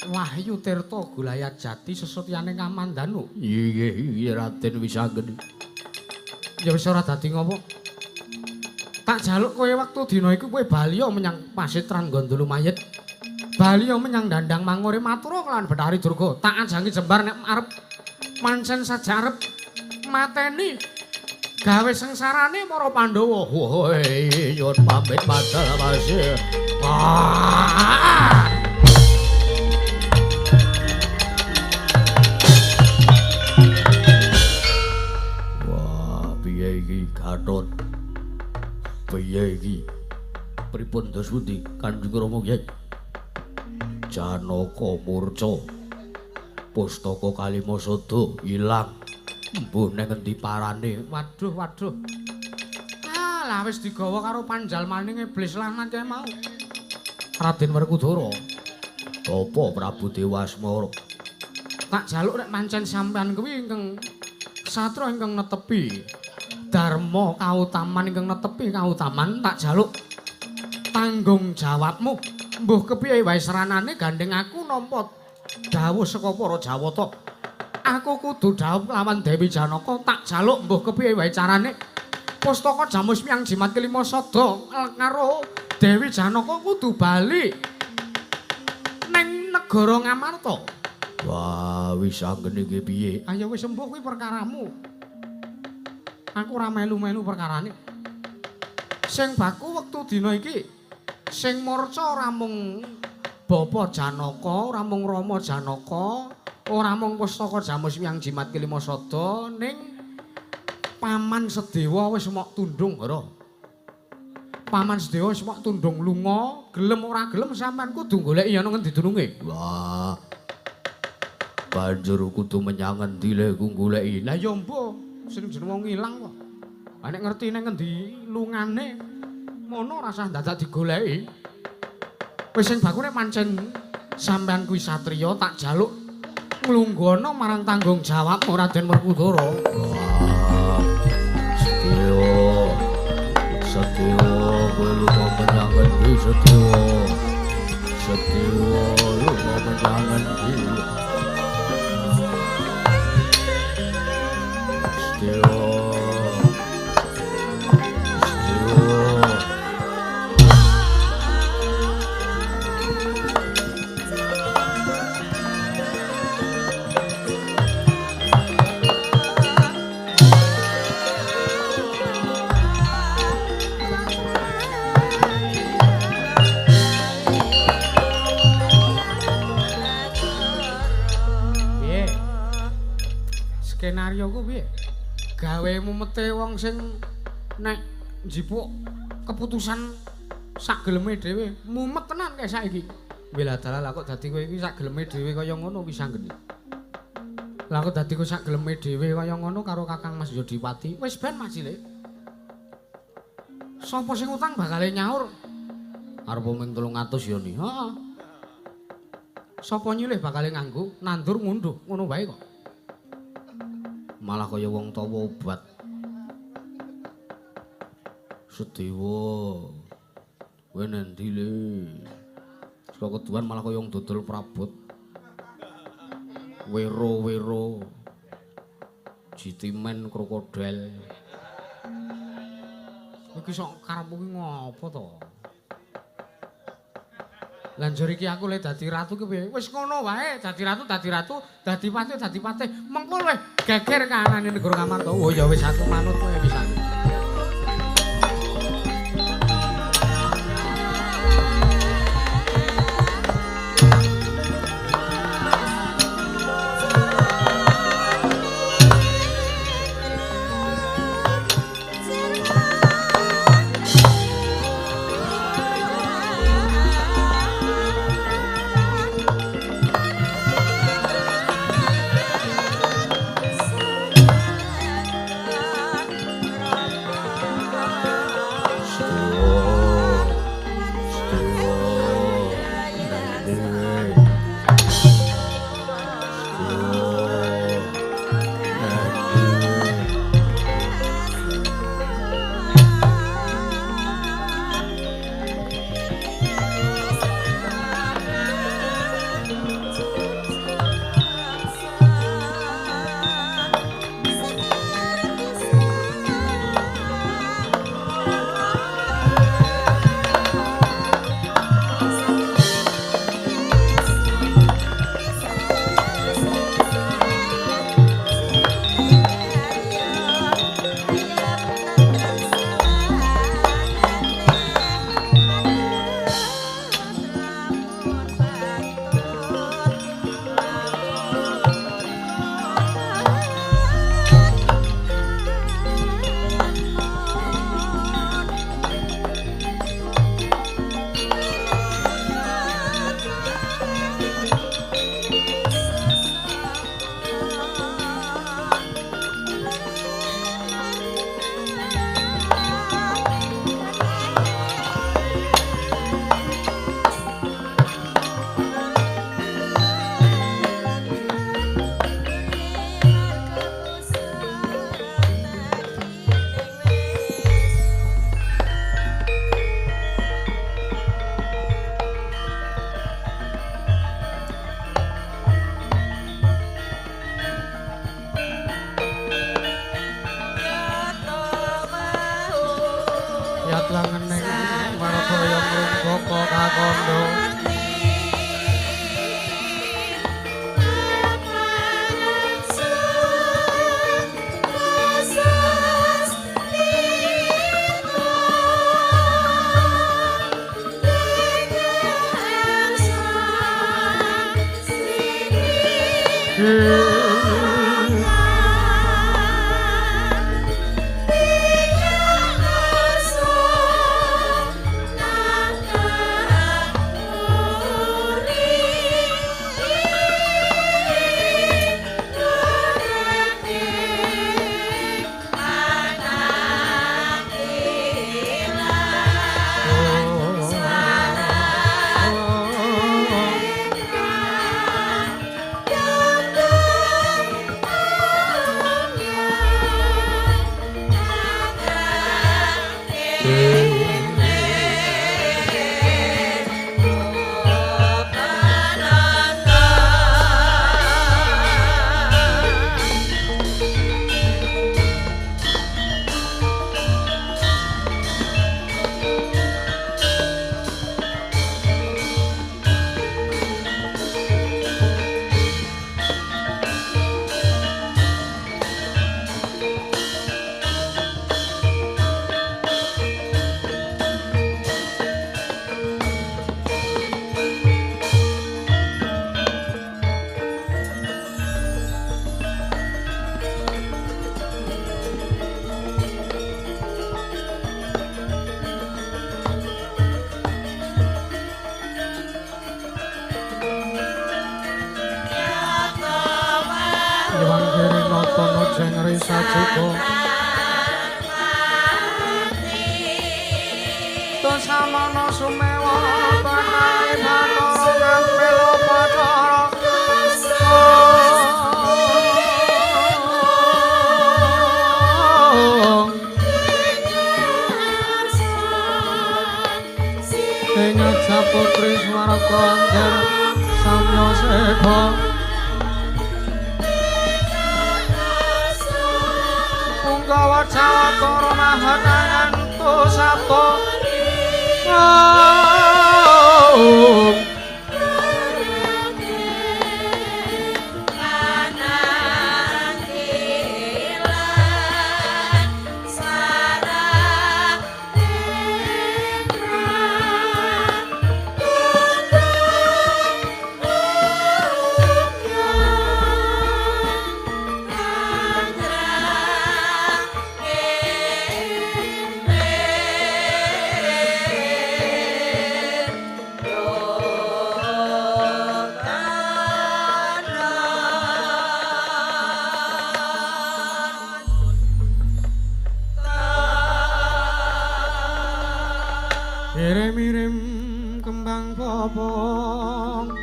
Wahyu Tirta Gulayajati sesutyaning Kamandanu. Inggih, inggih Raden Wisanggeni. Ya wis ora dadi ngopo. Tak jaluk kowe wektu dina iku kowe bali menyang Pasitran Gondolo Mayit. Bali menyang Dandang Mangure matur kelawan Bathari Durga. Tak ajangi jembar nek arep pancen saja arep mateni gawe sengsarane para Pandhawa. Woi, nyuwun pamit padha Mas. Wah, piye iki Gatot? Piye iki? Pripun dos pundi Kanjeng Rama Kyai? Janaka murca. Pustaka Kalimasada ilang. Mbuh nang endi parane? Waduh, waduh. Ah, lah wis digawa karo panjalmaning iblis lanang kae mau. Raden Werkudara. Apa Prabu Dewasmara? Tak jaluk nek pancen sampean kuwi ingkang satra ingkang netepi dharma kautaman ingkang netepi kautaman, tak jaluk tanggung jawabmu. Mbuh kepiye wae seranane gandeng aku nampa dawuh saka para Jawata. Aku kudu dhawuh lawan Dewi Janaka, tak jaluk mbuh kepiye wae carane pustaka Jamus Miang Jimat Kelima Sada karo Dewi Janaka kudu bali ning negara Ngamarta. Wah, wis anggene iki piye? Ayo wis embuh kuwi perkaramu. Aku ora melu-melu perkarane. Sing baku wektu dina iki sing murca ora mung Bapa Janaka, ora mung Rama Janaka, ora mung pustaka Jamus Miang Jimat Kelima Sada, ning Paman Sedewa wis mok tundung, Hara. Paman Sedewa wis mok tundung lunga, gelem ora gelem sampean kudu goleki ana ngendi dununge. Wah. Banjur kudu menyang ngendi le ku goleki. Lah ya mbuh, sing jeneng wong ilang kok. Lah nek ngerti nang ngendi lungane, ngono ora usah dadak digoleki. Wis sing baku nek pancen sampean kuwi satriya tak jaluk nglungguhana marang tanggung jawabmu Raden Werkudara. Wah. Sedewa. Sedewa kowe lunga menyang ngendi Sedewa? Sedewa lunga menyang ngendi? Sedewa. Sedewa. Skenario ku piye? Gawe mumete wong sing nek njipuk keputusan sak geleme dhewe, mumet tenan kae saiki. Weladalah lah kok dadi kowe iki sak geleme dhewe kaya ngono wis anggene. Lah kok dadi kowe sak geleme dhewe kaya ngono karo Kakang Mas Yodipati. Wis ben Mas Cilik. Sopo sing utang bakale nyaur? Arep mung 300 ya ni. Heeh. Sopo nyilih bakale nganggo nandur ngunduh ngono wae kok. Malah kaya wong tawa obat. Sedewa. Kowe nendi le? Saka keduan malah kaya wong dodol prabot. Wero-wero. Jitimen krokodil. Iki sok karepmu ki ngopo to? Lah njur iki aku le dadi ratu ki piye? Wis ngono wae, dadi ratu dadi ratu, dadi patih dadi patih. Mengko luwih geger kahanane negara Ngamarta. Oh ya wis aku manut kowe pisan. Punggawa Jawatara Mahananto Sabta. Oh. Mirim-mirim kembang popong,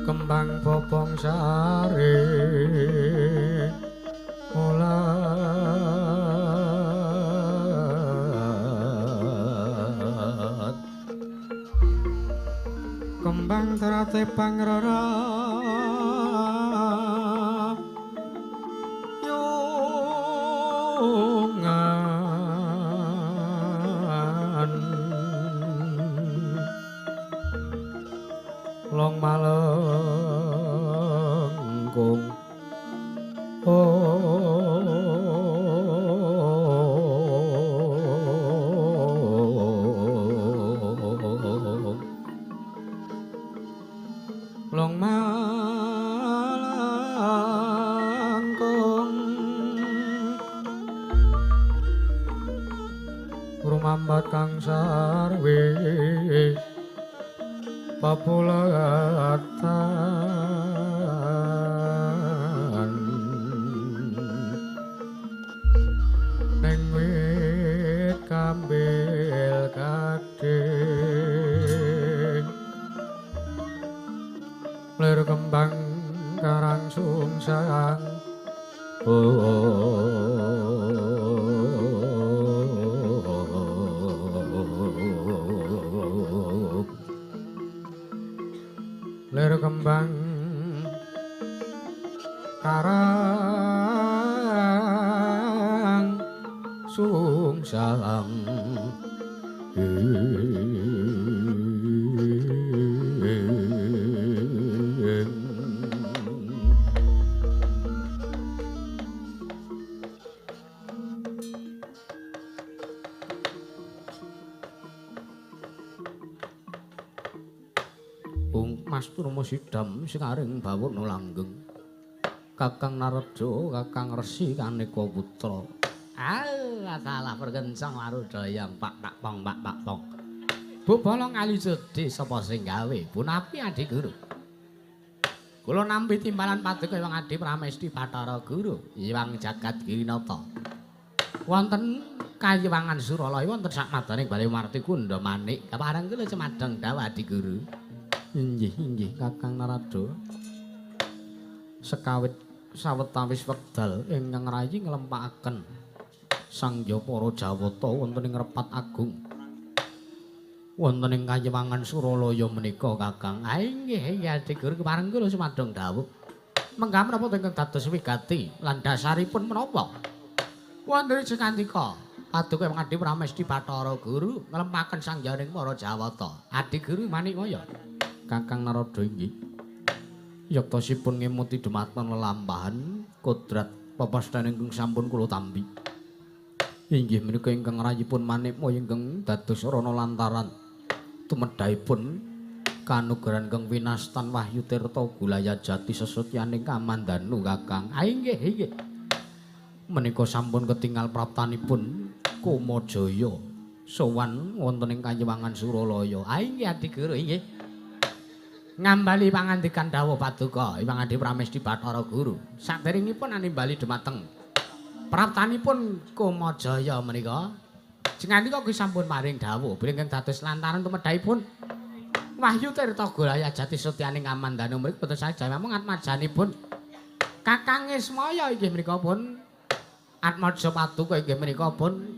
kembang popong sare mulat. Kembang terate pangrara yungan, long malengkung long malangkung rumambat kang sarwe papulatan ning wit kambil kadhing lir kembang karang sungsang lir kembang karang sungsang. Mas Turma Sidam sekaring bawana langgeng Kakang Narada Kakang Resi Kaneka Putra. Alah salah perkencang warudayang pak pak pong pak pak pong. Bu bolong ali jodi sapa sing gawe? Punapi Adi Guru. Kula nampi timbalan paduka Hyang Adi Pramesti Bathara Guru Hyang Jagat Girinata. Wonten kayiwangan Suralaya wonten sakmadaning Bale Marti Kundha Manik. Kapareng kula cemadheng dawuh Adi Guru. Inggih inggih Kakang Narada. Sekawit sawetawis wekdal ingkang rayi nglempakaken sangya para Jawata wonten ing Repat Agung. Wonten ing kayiwangan Suralaya menika Kakang. Ah inggih inggih Adi Guru kepareng kula sumadhong dawuh. Menggah menapa ingkang dados wigati lan dasaripun menapa? Wonten ing paduka Hyang Adi Pramesti Bathara Guru nglempaken sangyaning para Jawata. Adi Guru manikmaya. Kakang Narada inggih. Yektosipun ngemuti dhumateng lelampahan kodrat pepasten ingkang sampun kula tampi. Inggih menika ingkang rayipun Manikmaya ingkang dados rana lantaran tumedhahipun kanugrahan ingkang winastan Wahyu Tirta Gulaya Jati sesutyaning Kamandanu Kakang. Ah inggih inggih. Menika sampun ketingal praptanipun Kumajaya sowan wonten ing kayiwangan Suralaya. Ah inggih Adi Guru inggih. Ngambali pangandikan dawuh paduka Hyang Adi Pramesti Bathara Guru. Saderengipun animbali dhumateng praptanipun Kumajaya menika jengandika kuwi sampun paring dawuh bilih ingkang dados lantaran tumedhahipun Wahyu Tirta Golaya Jati Sutyaning Kamandanu mriku boten sae namung atmajanipun Kakang Ismaya inggih menika pun Atmaja paduka inggih menika pun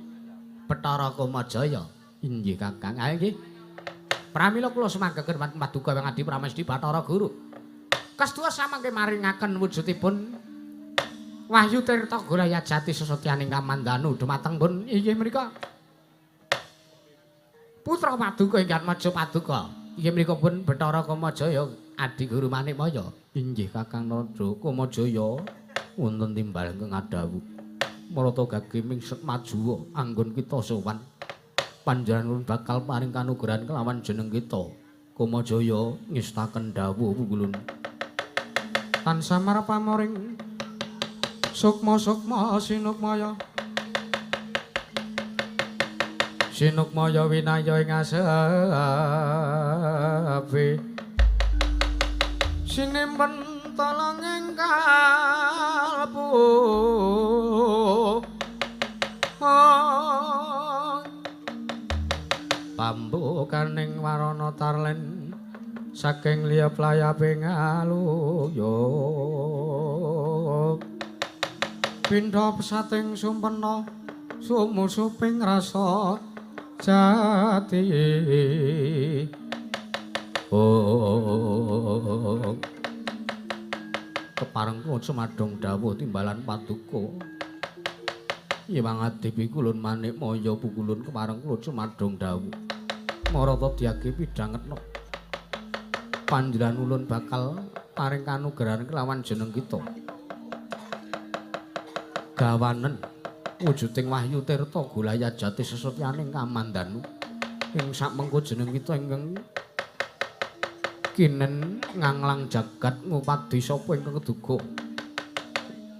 Bathara Kumajaya. Inggih Kakang. Ah inggih. Pramila kula sumanggaken paduka Hyang Adi Pramesti Bathara Guru. Kastuwa samangke maringaken wujudipun Wahyu Tirta Golaya Jati sesotyaning Kamandanu dumateng pun inggih menika putra paduka ingkang Atmaja paduka inggih menika pun Bathara Kumajaya Adi Guru Manikmaya. Inggih Kakang Narada Kumajaya wonten timbal ingkang adhawuh marata gage mingset majuwa anggon kita sowan. Panjenengan bakal paring kanugrahan kelawan jeneng kita. Kumajaya ngestaken dawuh pungkulun. Tansah marpamoring sukma-sukma sinukmaya. Sinukmaya winaya ing asabe. Sinimpen tolong ing kalbu. Lokaning warana tarlen saking liyap layaping aluyup pindha pesating sumpena sumusuping rasa jati. Oh, kepareng kula cumadong dawuh timbalan paduka Hyang Adipi kulun Manikmaya pukulun kepareng kula cumadong dawuh marata diage pidhangetna panjenengan ulun bakal paring kanugrahan kelawan jeneng kita gawanen wujuding wahyu tirta golaya jati sesetyaning kamandanu ing sakmengko jeneng kita ingkang kinen nganglang jagat ngupadi sapa ingkang keduga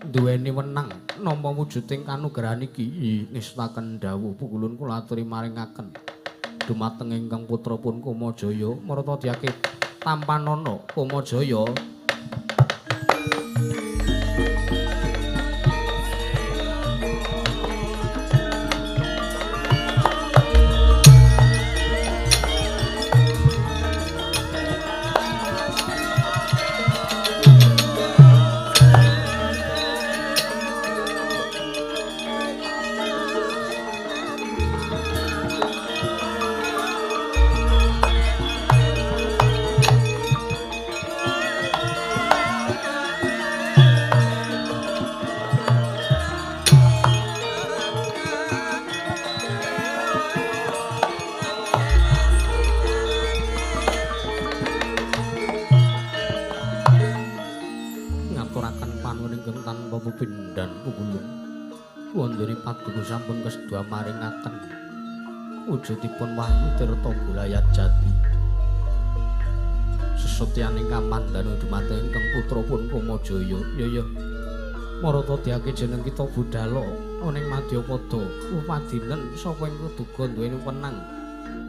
duweni wenang nampa wujuding kanugrahan iki ngestaken dawuh pukulun kula aturi maringaken dumateng ingkang putra pun Kamajaya marata diake tampanana Kamajaya. Sampun kesedua maringaken wujudipun wahyu tirta gulayat jati sesetyaning kamandanu dumateng ingkang putra pun Kamajaya. Ya ya marata diake jeneng kita budhala ana ing madyapada upadinen sapa ing keduga duweni wenang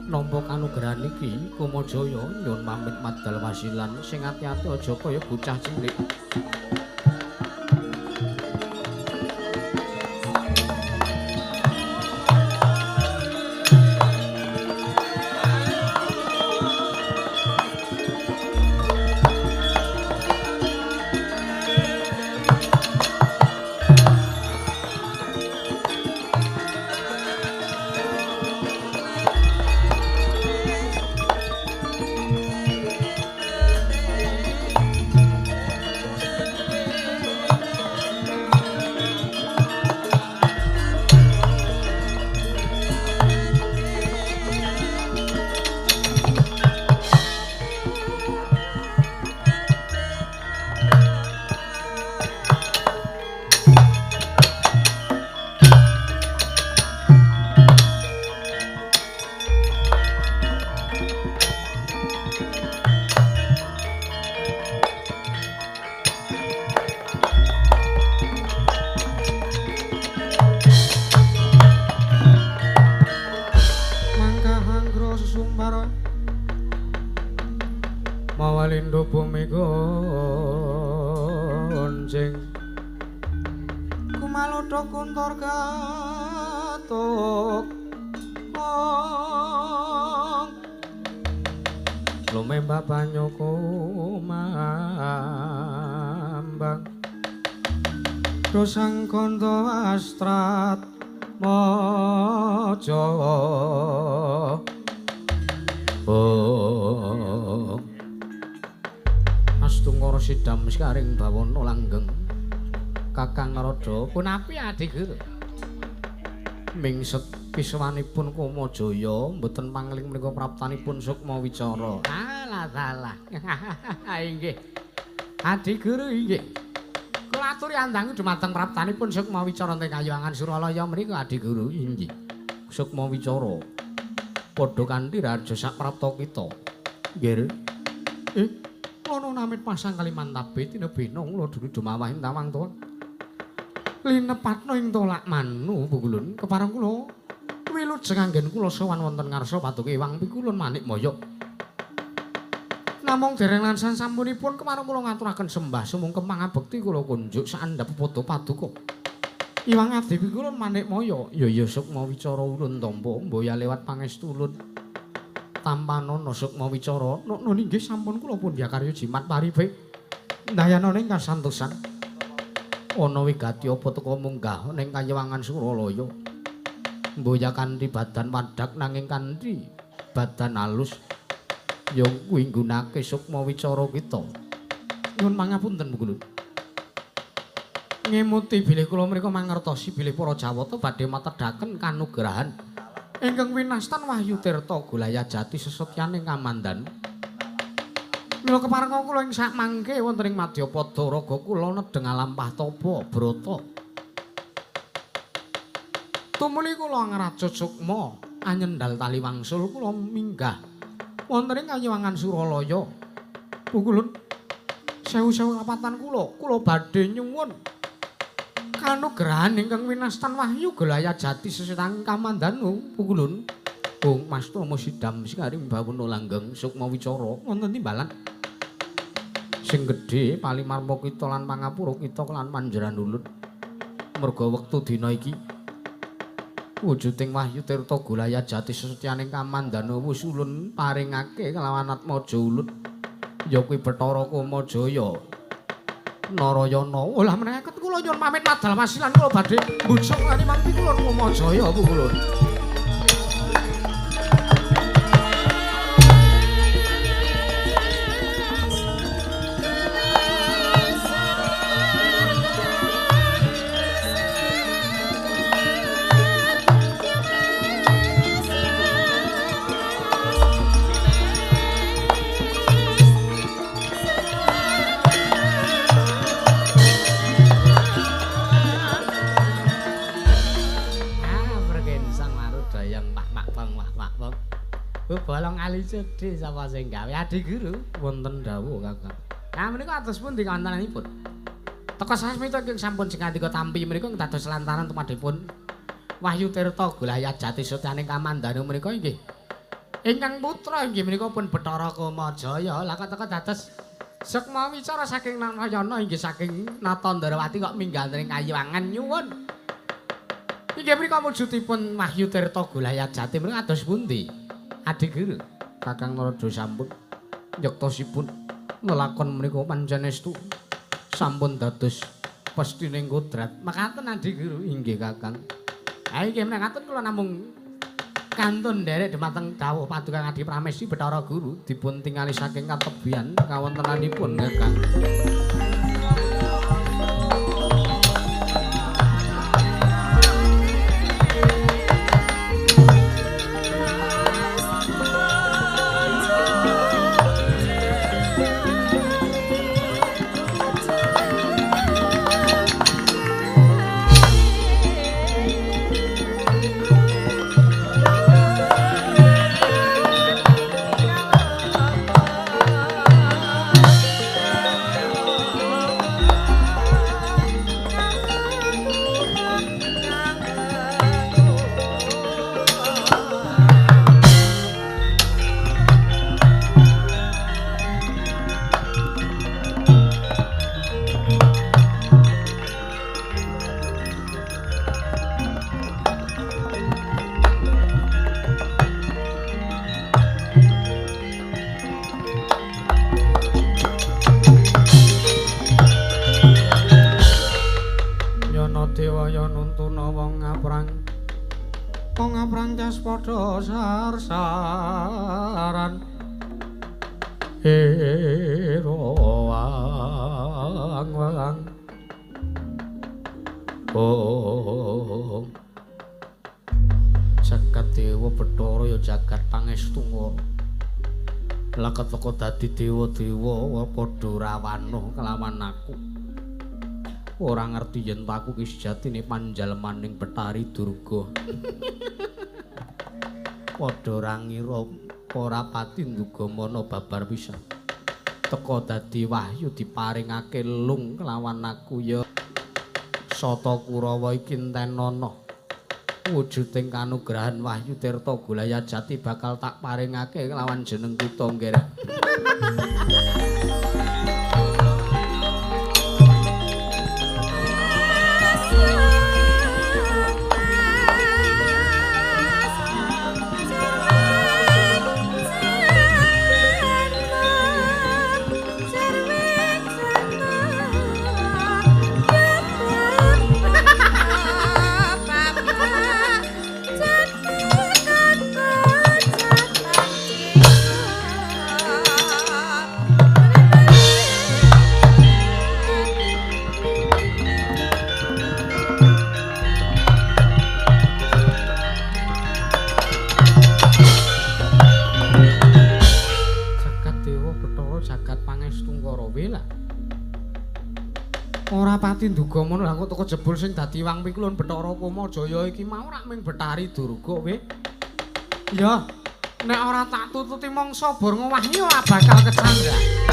nampa kanugrahan iki Kamajaya nyuwun pamit madal wasilan sing ati-ati aja kaya bocah cilik. Mawalindo bumi gonjing kumalodho kuntor katuk wong lumembah banyu kumambang dosang kondo astrat mojo. Oh, astungkara sidam sekaring bawana langgeng Kakang Narada punapi Adi Guru mingset piswanipun Kamajaya mboten pangling menika praptanipun Sukma Wicara. Alah salah. Inggih Adi Guru inggih kula aturi andangu dumateng praptanipun Sukma Wicara teng Kayuwangan Suralaya menika Adi Guru inggih Sukma Wicara padha kanthi raja saprapta kita. Nggih. Ana namit pasang Kalimantabe tinebena kula dulu dumawah ing tawang tuwa. Linepatna ing tolak manu pukulun kepareng kula wilujeng anggen kula sowan wonten ngarsa paduka Hyang Pikulun Manikmaya. Namung dereng lan sasampunipun kepareng kula ngaturaken sembah sumungkem pangabekti kula kunjuk saandhap padha paduka. Hyang Adi Pikulun Manikmaya. Ya ya Sukma Wicara ulun tampa mboya lewat pangestu ulun. Tampanana sukma wicara. Nokno inggih sampun kula pundha karya jimat paripe. Ndayanane ing kasantosan. Ana wigati apa teka munggah ning kayiwangan Suralaya. Mboya kanthi badan wadhak nanging kanthi badan alus. Ya kuwi nggunake sukma wicara kita. Nyuwun pangapunten Bu Guru. Ngemuti bilih kula mriku mangertosi bilih para Jawata badhe matedhaken kanugrahan ingkang winastan Wahyu Tirta Golaya Jati sesetyaning Kamandanu. Mila keparenga kula ing sakmangke wonten ing Madyapada raga kula nedheng alampah tapa brata. Tumuli kula ngrajut sukma anyendal tali wangsul kula minggah wonten ing kayiwangan Suralaya. Pukulun sewu-sewu kapatan kula, kula badhe nyuwun kanugrahan ingkang winastan Wahyu Golaya Jati sesetyaning Kamandanu. Pukulun Bung Mas Tomo sidam sikaring bawana langgeng sukma wicara wonten timbalan sing gedhe palimarma kita lan pangapura kita lan panjeran ulun. Merga wektu dina iki wujuding Wahyu Tirta Golaya Jati sesetyaning Kamandanu wis ulun paringake kelawan Atmaja ulun ya kuwi Bathara Kamajaya Narayana. Olah menawi kula nyuwun pamit madal wasilan kula badhe mbujuk animangpi kula Kamajaya pukulun. Bolong ali cedhe sapa sing gawe Adi Guru wonten dawuh Kakang. Nah menika atus pundi kawontenanipun? Teka sasmita ingkang sampun singandika tampi menika dados lantaran tumadhipun Wahyu Tirta Golaya Jati setyaning Kamandanu menika inggih ingkang putra inggih menika pun Bathara Kamajaya. Lah kok teka dados sukma wicara saking Narayana inggih saking Natandarawati kok minggal ing kayiwangan nyuwun. Inggih menika wujudipun Wahyu Tirta Golaya Jati menika ados pundi? Adi Guru Kakang Narada sampun yektosipun lelakon menika panjenestu sampun dados pestining kodrat. Mekaten Adi Guru. Inggih Kakang. Ha inggih mekaten kula namung kantun nderek dhumateng dawuh Paduka Adi Pramesti Bathara Guru dipun tingali saking katebian kawontenanipun Kakang. Padha sarsaran wang wang oh jagat dewa Bathara ya jagat pangestu laket teka dadi dewa-dewa padha rawanuh kelawan aku. Ora ngerti yen aku ki sejatine panjalmaning Bathari Durga. Padha ora ngira ora pati nduga mana babar pisan. Teka dadi wahyu diparingake lung kelawan aku ya Sata Kurawa iki entenana. Wujuding kanugrahan Wahyu Tirta Golaya Jati bakal tak paringake kelawan jeneng kutha nggih. Rapati nduga mono lah kok teko jebul sing dadi Wang Pikulun Bathara Kamajaya iki mau rak ming Bathari Durga kowe. Ya, nek ora tak tututi mangsa bor ngowahi ora bakal kecandhak.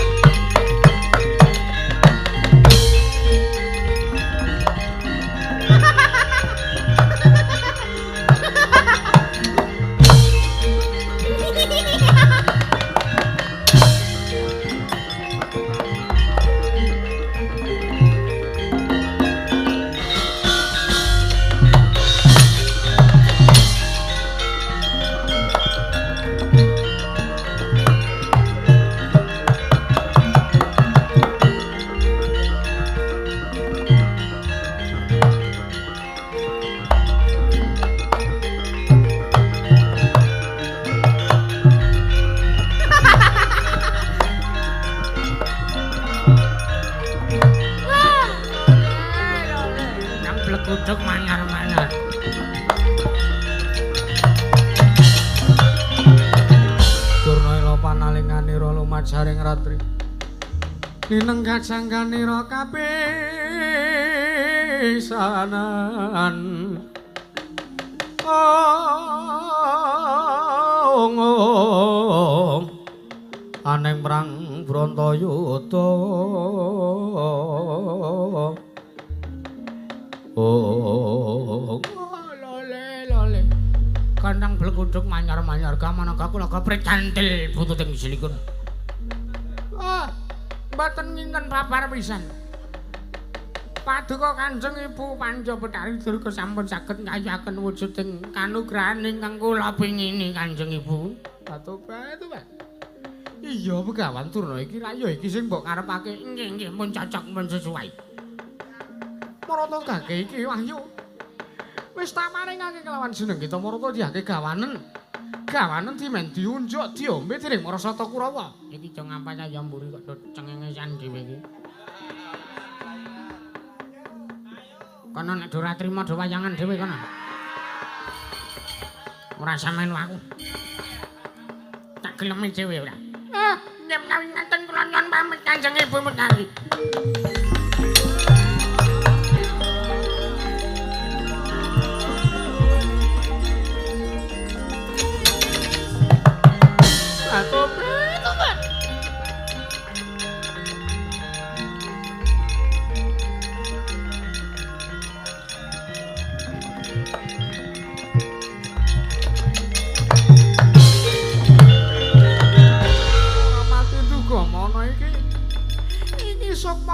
Nineng kajangkanira kapisanan. Ong ong aneng perang Bratayuda. Oh lole lole. Kandang blekuduk manyar-manyar gamanaka kula kepricantil bututing silikun. Mboten nginten babar pisan. Paduka Kanjeng Ibu Panja Bathari Durga sampun saged ngayuhaken wujuding kanugrahan ingkang kula pingini Kanjeng Ibu. Atoba to, Pak. Iya, Begawan Durna iki ra ya iki sing mbok karepake. Nggih, nggih, pun cocok, pun sesuai. Marata gage iki wahyu. Wis tak maringake kelawan jeneng kita marata dihake gawanen. Gawanen dimen diunjuk diombe dening Marasata Kurawa. Iki aja ngapa ya mburi kok cengengesan dhewe iki. Kono nek ora trima do wayangan dhewe kono. Ora sampeyan aku. Tak gelemi dhewe ora. Ah, nggih menawi ngaten kula nyuwun pamit Kanjeng Ibu Mekari.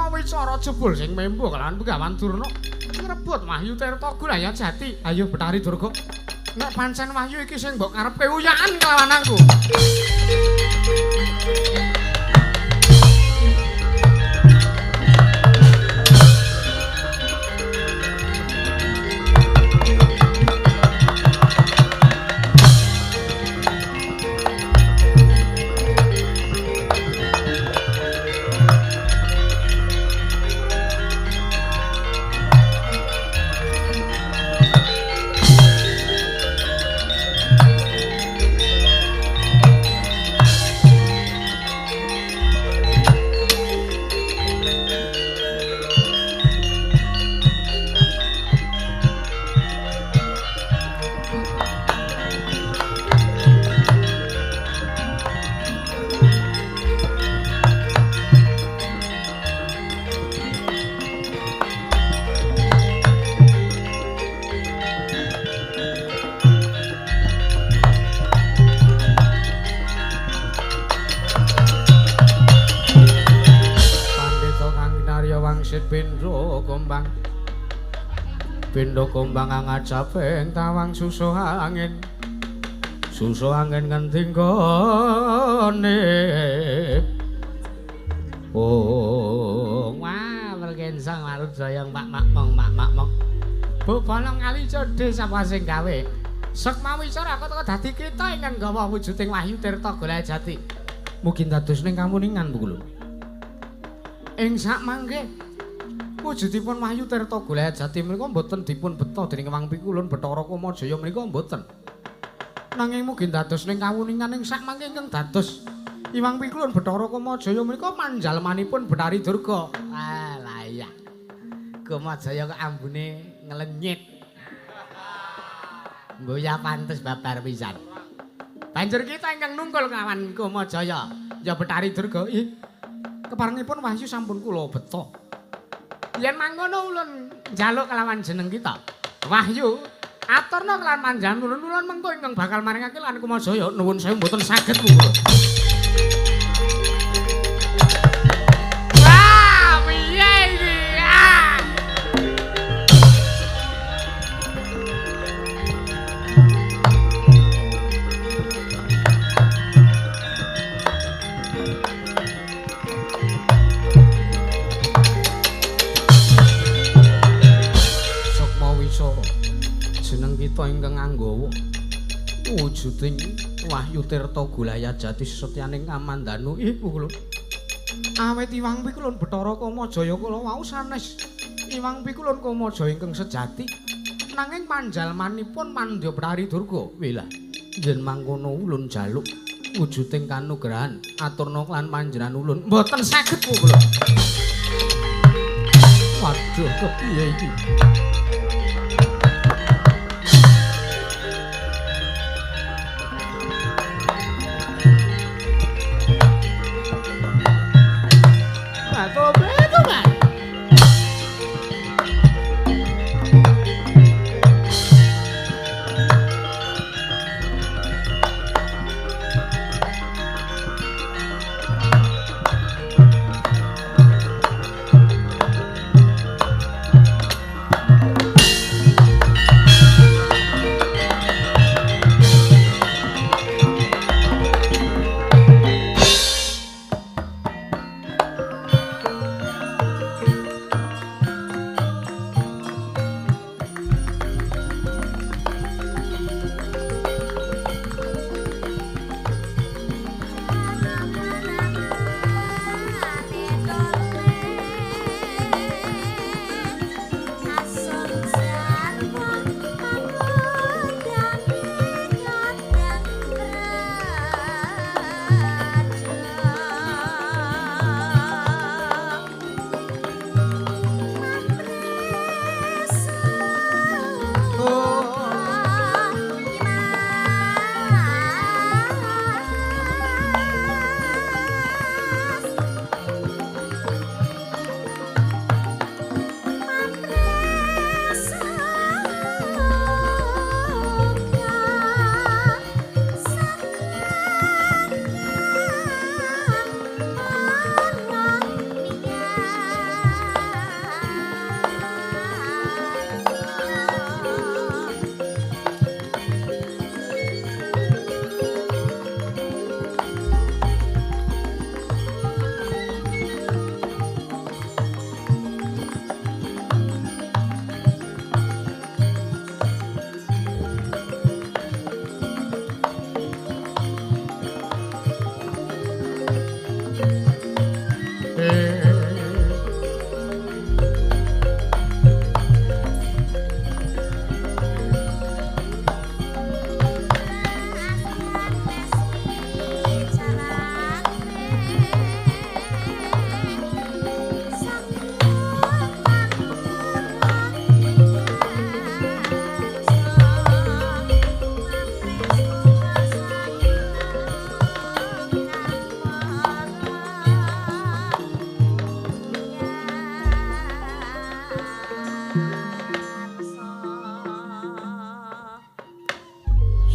Wicara jebul sing membo kelawan Begawan Durna ngrebut Wahyu Tirta Gulaya Jati. Ayo Bathari Durga, nek pancen wahyu iki sing mbok karepke uyakan kelawan aku. Pindha gombang angajaping tawang susuh angin. Susuh angin ngendi nggone. Oh, wah, bergensang marujayang Pak Makmong, Mak Makmong. Bu bolong kali codhe sapa sing gawe? Sukma wicara kok teko dadi kita ingkang gawa wujuding Wahyu Tirta Golaya Jati. Mugi dados ning kamuningan, Bu Kulun. Ing sak mangke wujudipun Wahyu Tirta Golaya Jati menika mboten dipun beta dening Wang Pikulun Bathara Kamajaya menika mboten. Nanging mugi dados ning kawuningan ing sak mangke ingkang dados Iwang Pikulun Bathara Kamajaya menika manjalmanipun Bathari Durga. Ah, lah iya. Kamajaya kok ambune nglenyit. Mboya pantes babar pisan. Banjur kita ingkang nungkul kawan Kamajaya, ya Bathari Durga. Ih, keparengipun wahyu sampun kula beto. Yen mangkono ulun njaluk kelawan jeneng kita. Wahyu aturna kelawan panjenengan ulun, ulun mengko ingkang bakal maringake lan Kamajaya. Nuwun sewu mboten saged kula. Wah, piye iki? Ah! Jeneng kita ingkang anggawa wujuding Wahyu Tirta Gulaya Jati sesetyaning Kamandanu. Ih, kula awet iwang pikulun Bathara Kamajaya kula wau sanes iwang pikulun Kamajaya ingkang sejati, nanging panjalmanipun Mandya Bathari Durga. Wilah, yen mangkono ulun jaluk wujuding kanugrahan aturna lan panjenengan ulun mboten saged kula. Waduh, kepiye iki?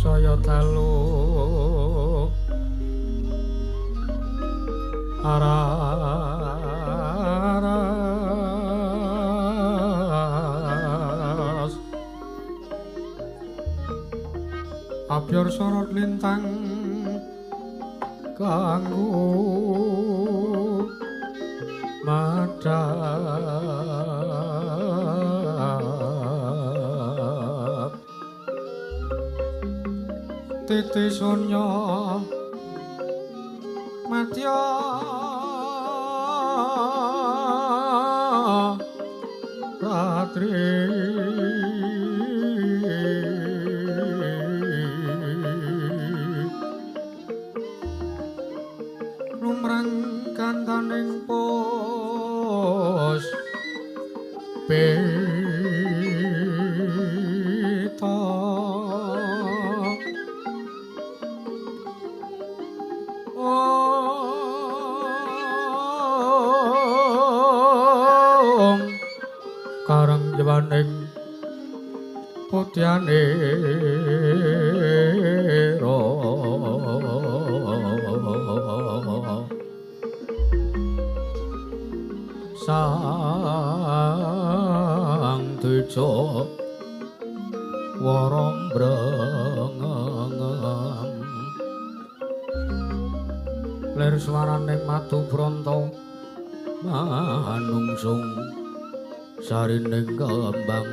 Saya dalu aras abyor sorot lintang kanggo madhap titi sunya madya ratri lumrang kantaning pos Putyanira Sang Teja Warambreng lir swarane madu bronto manungsung sarining kembang.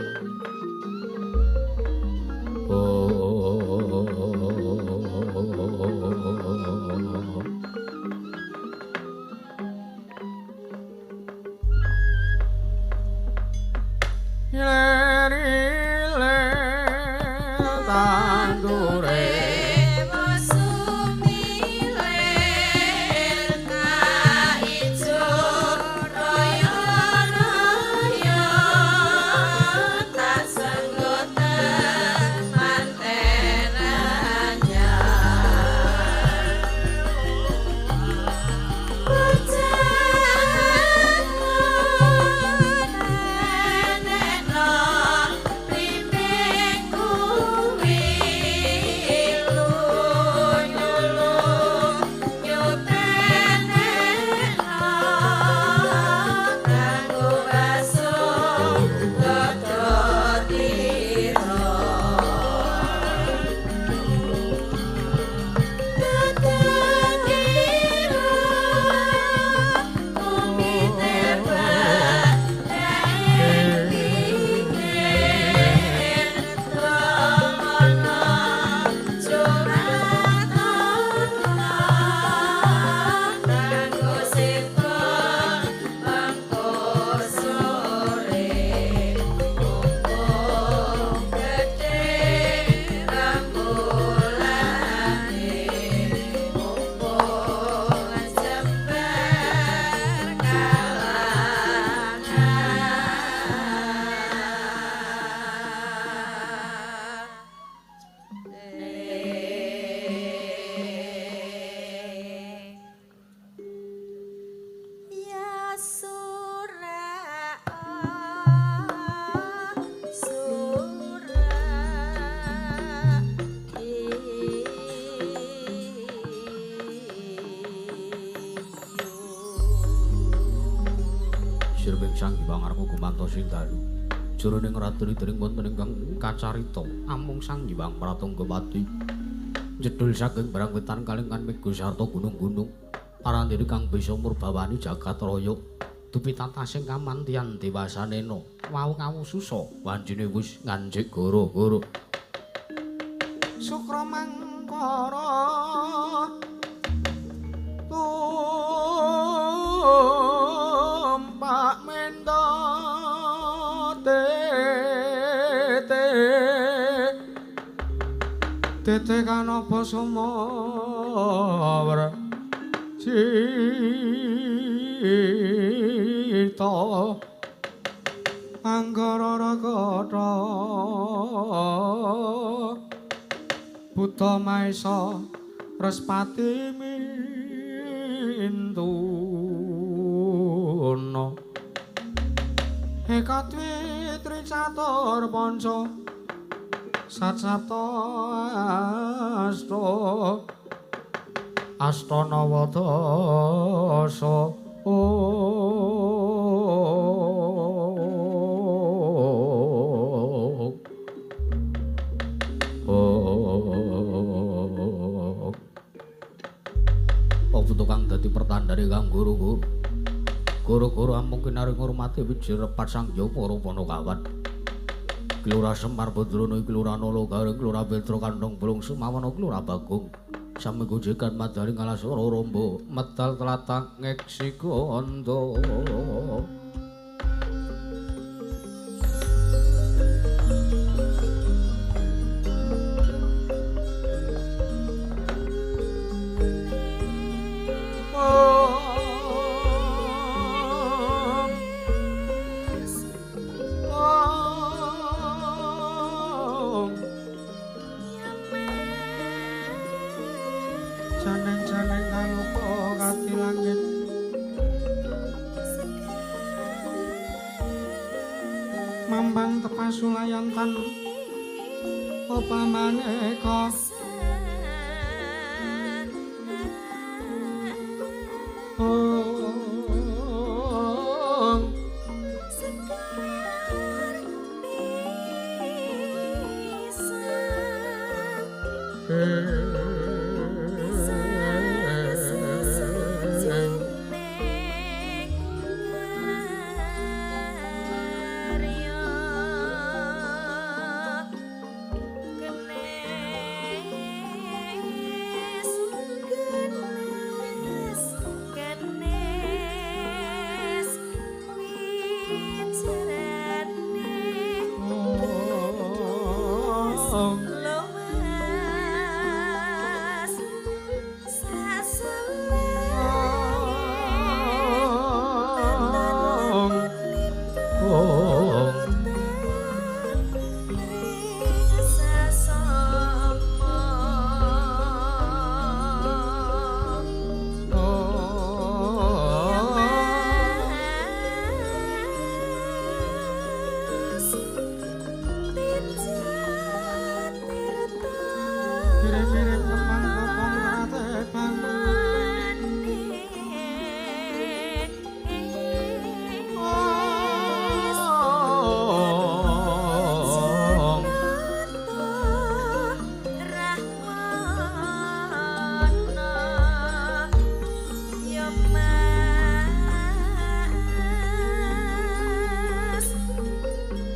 Jroning ratri dering wonten ingkang kacarita amung Sang Hyang Pratanggawati jedul saking barang wetan kalingkan mega sarta gunung-gunung parandene kang bisa murbawani jagat raya dupi tatasing kamantiyan dewasanena wau kawususa wanjine wis nganjik goro-goro Sukra mangkara tumpak menda tete kanapa sumawar cita anggara rakata Buddha Maesa Respati Mintuna Eka dwi tri catur panca sat sapta asta asta nawa dasa Apa tukang dadi pertandane kang guru-guru guru-guru amung kinaring ngurmati wiji repat sang hyang para panakawan Kelurah Semar Badrana Kelurah Nala Gareng Kelurah Petra Kandhang Bulung Sumawana Kelurah Bagong sami gojekan madaring alasara rombo medal tlatah ngeksi gondo. Sulayan tan Apa maneka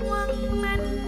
Wong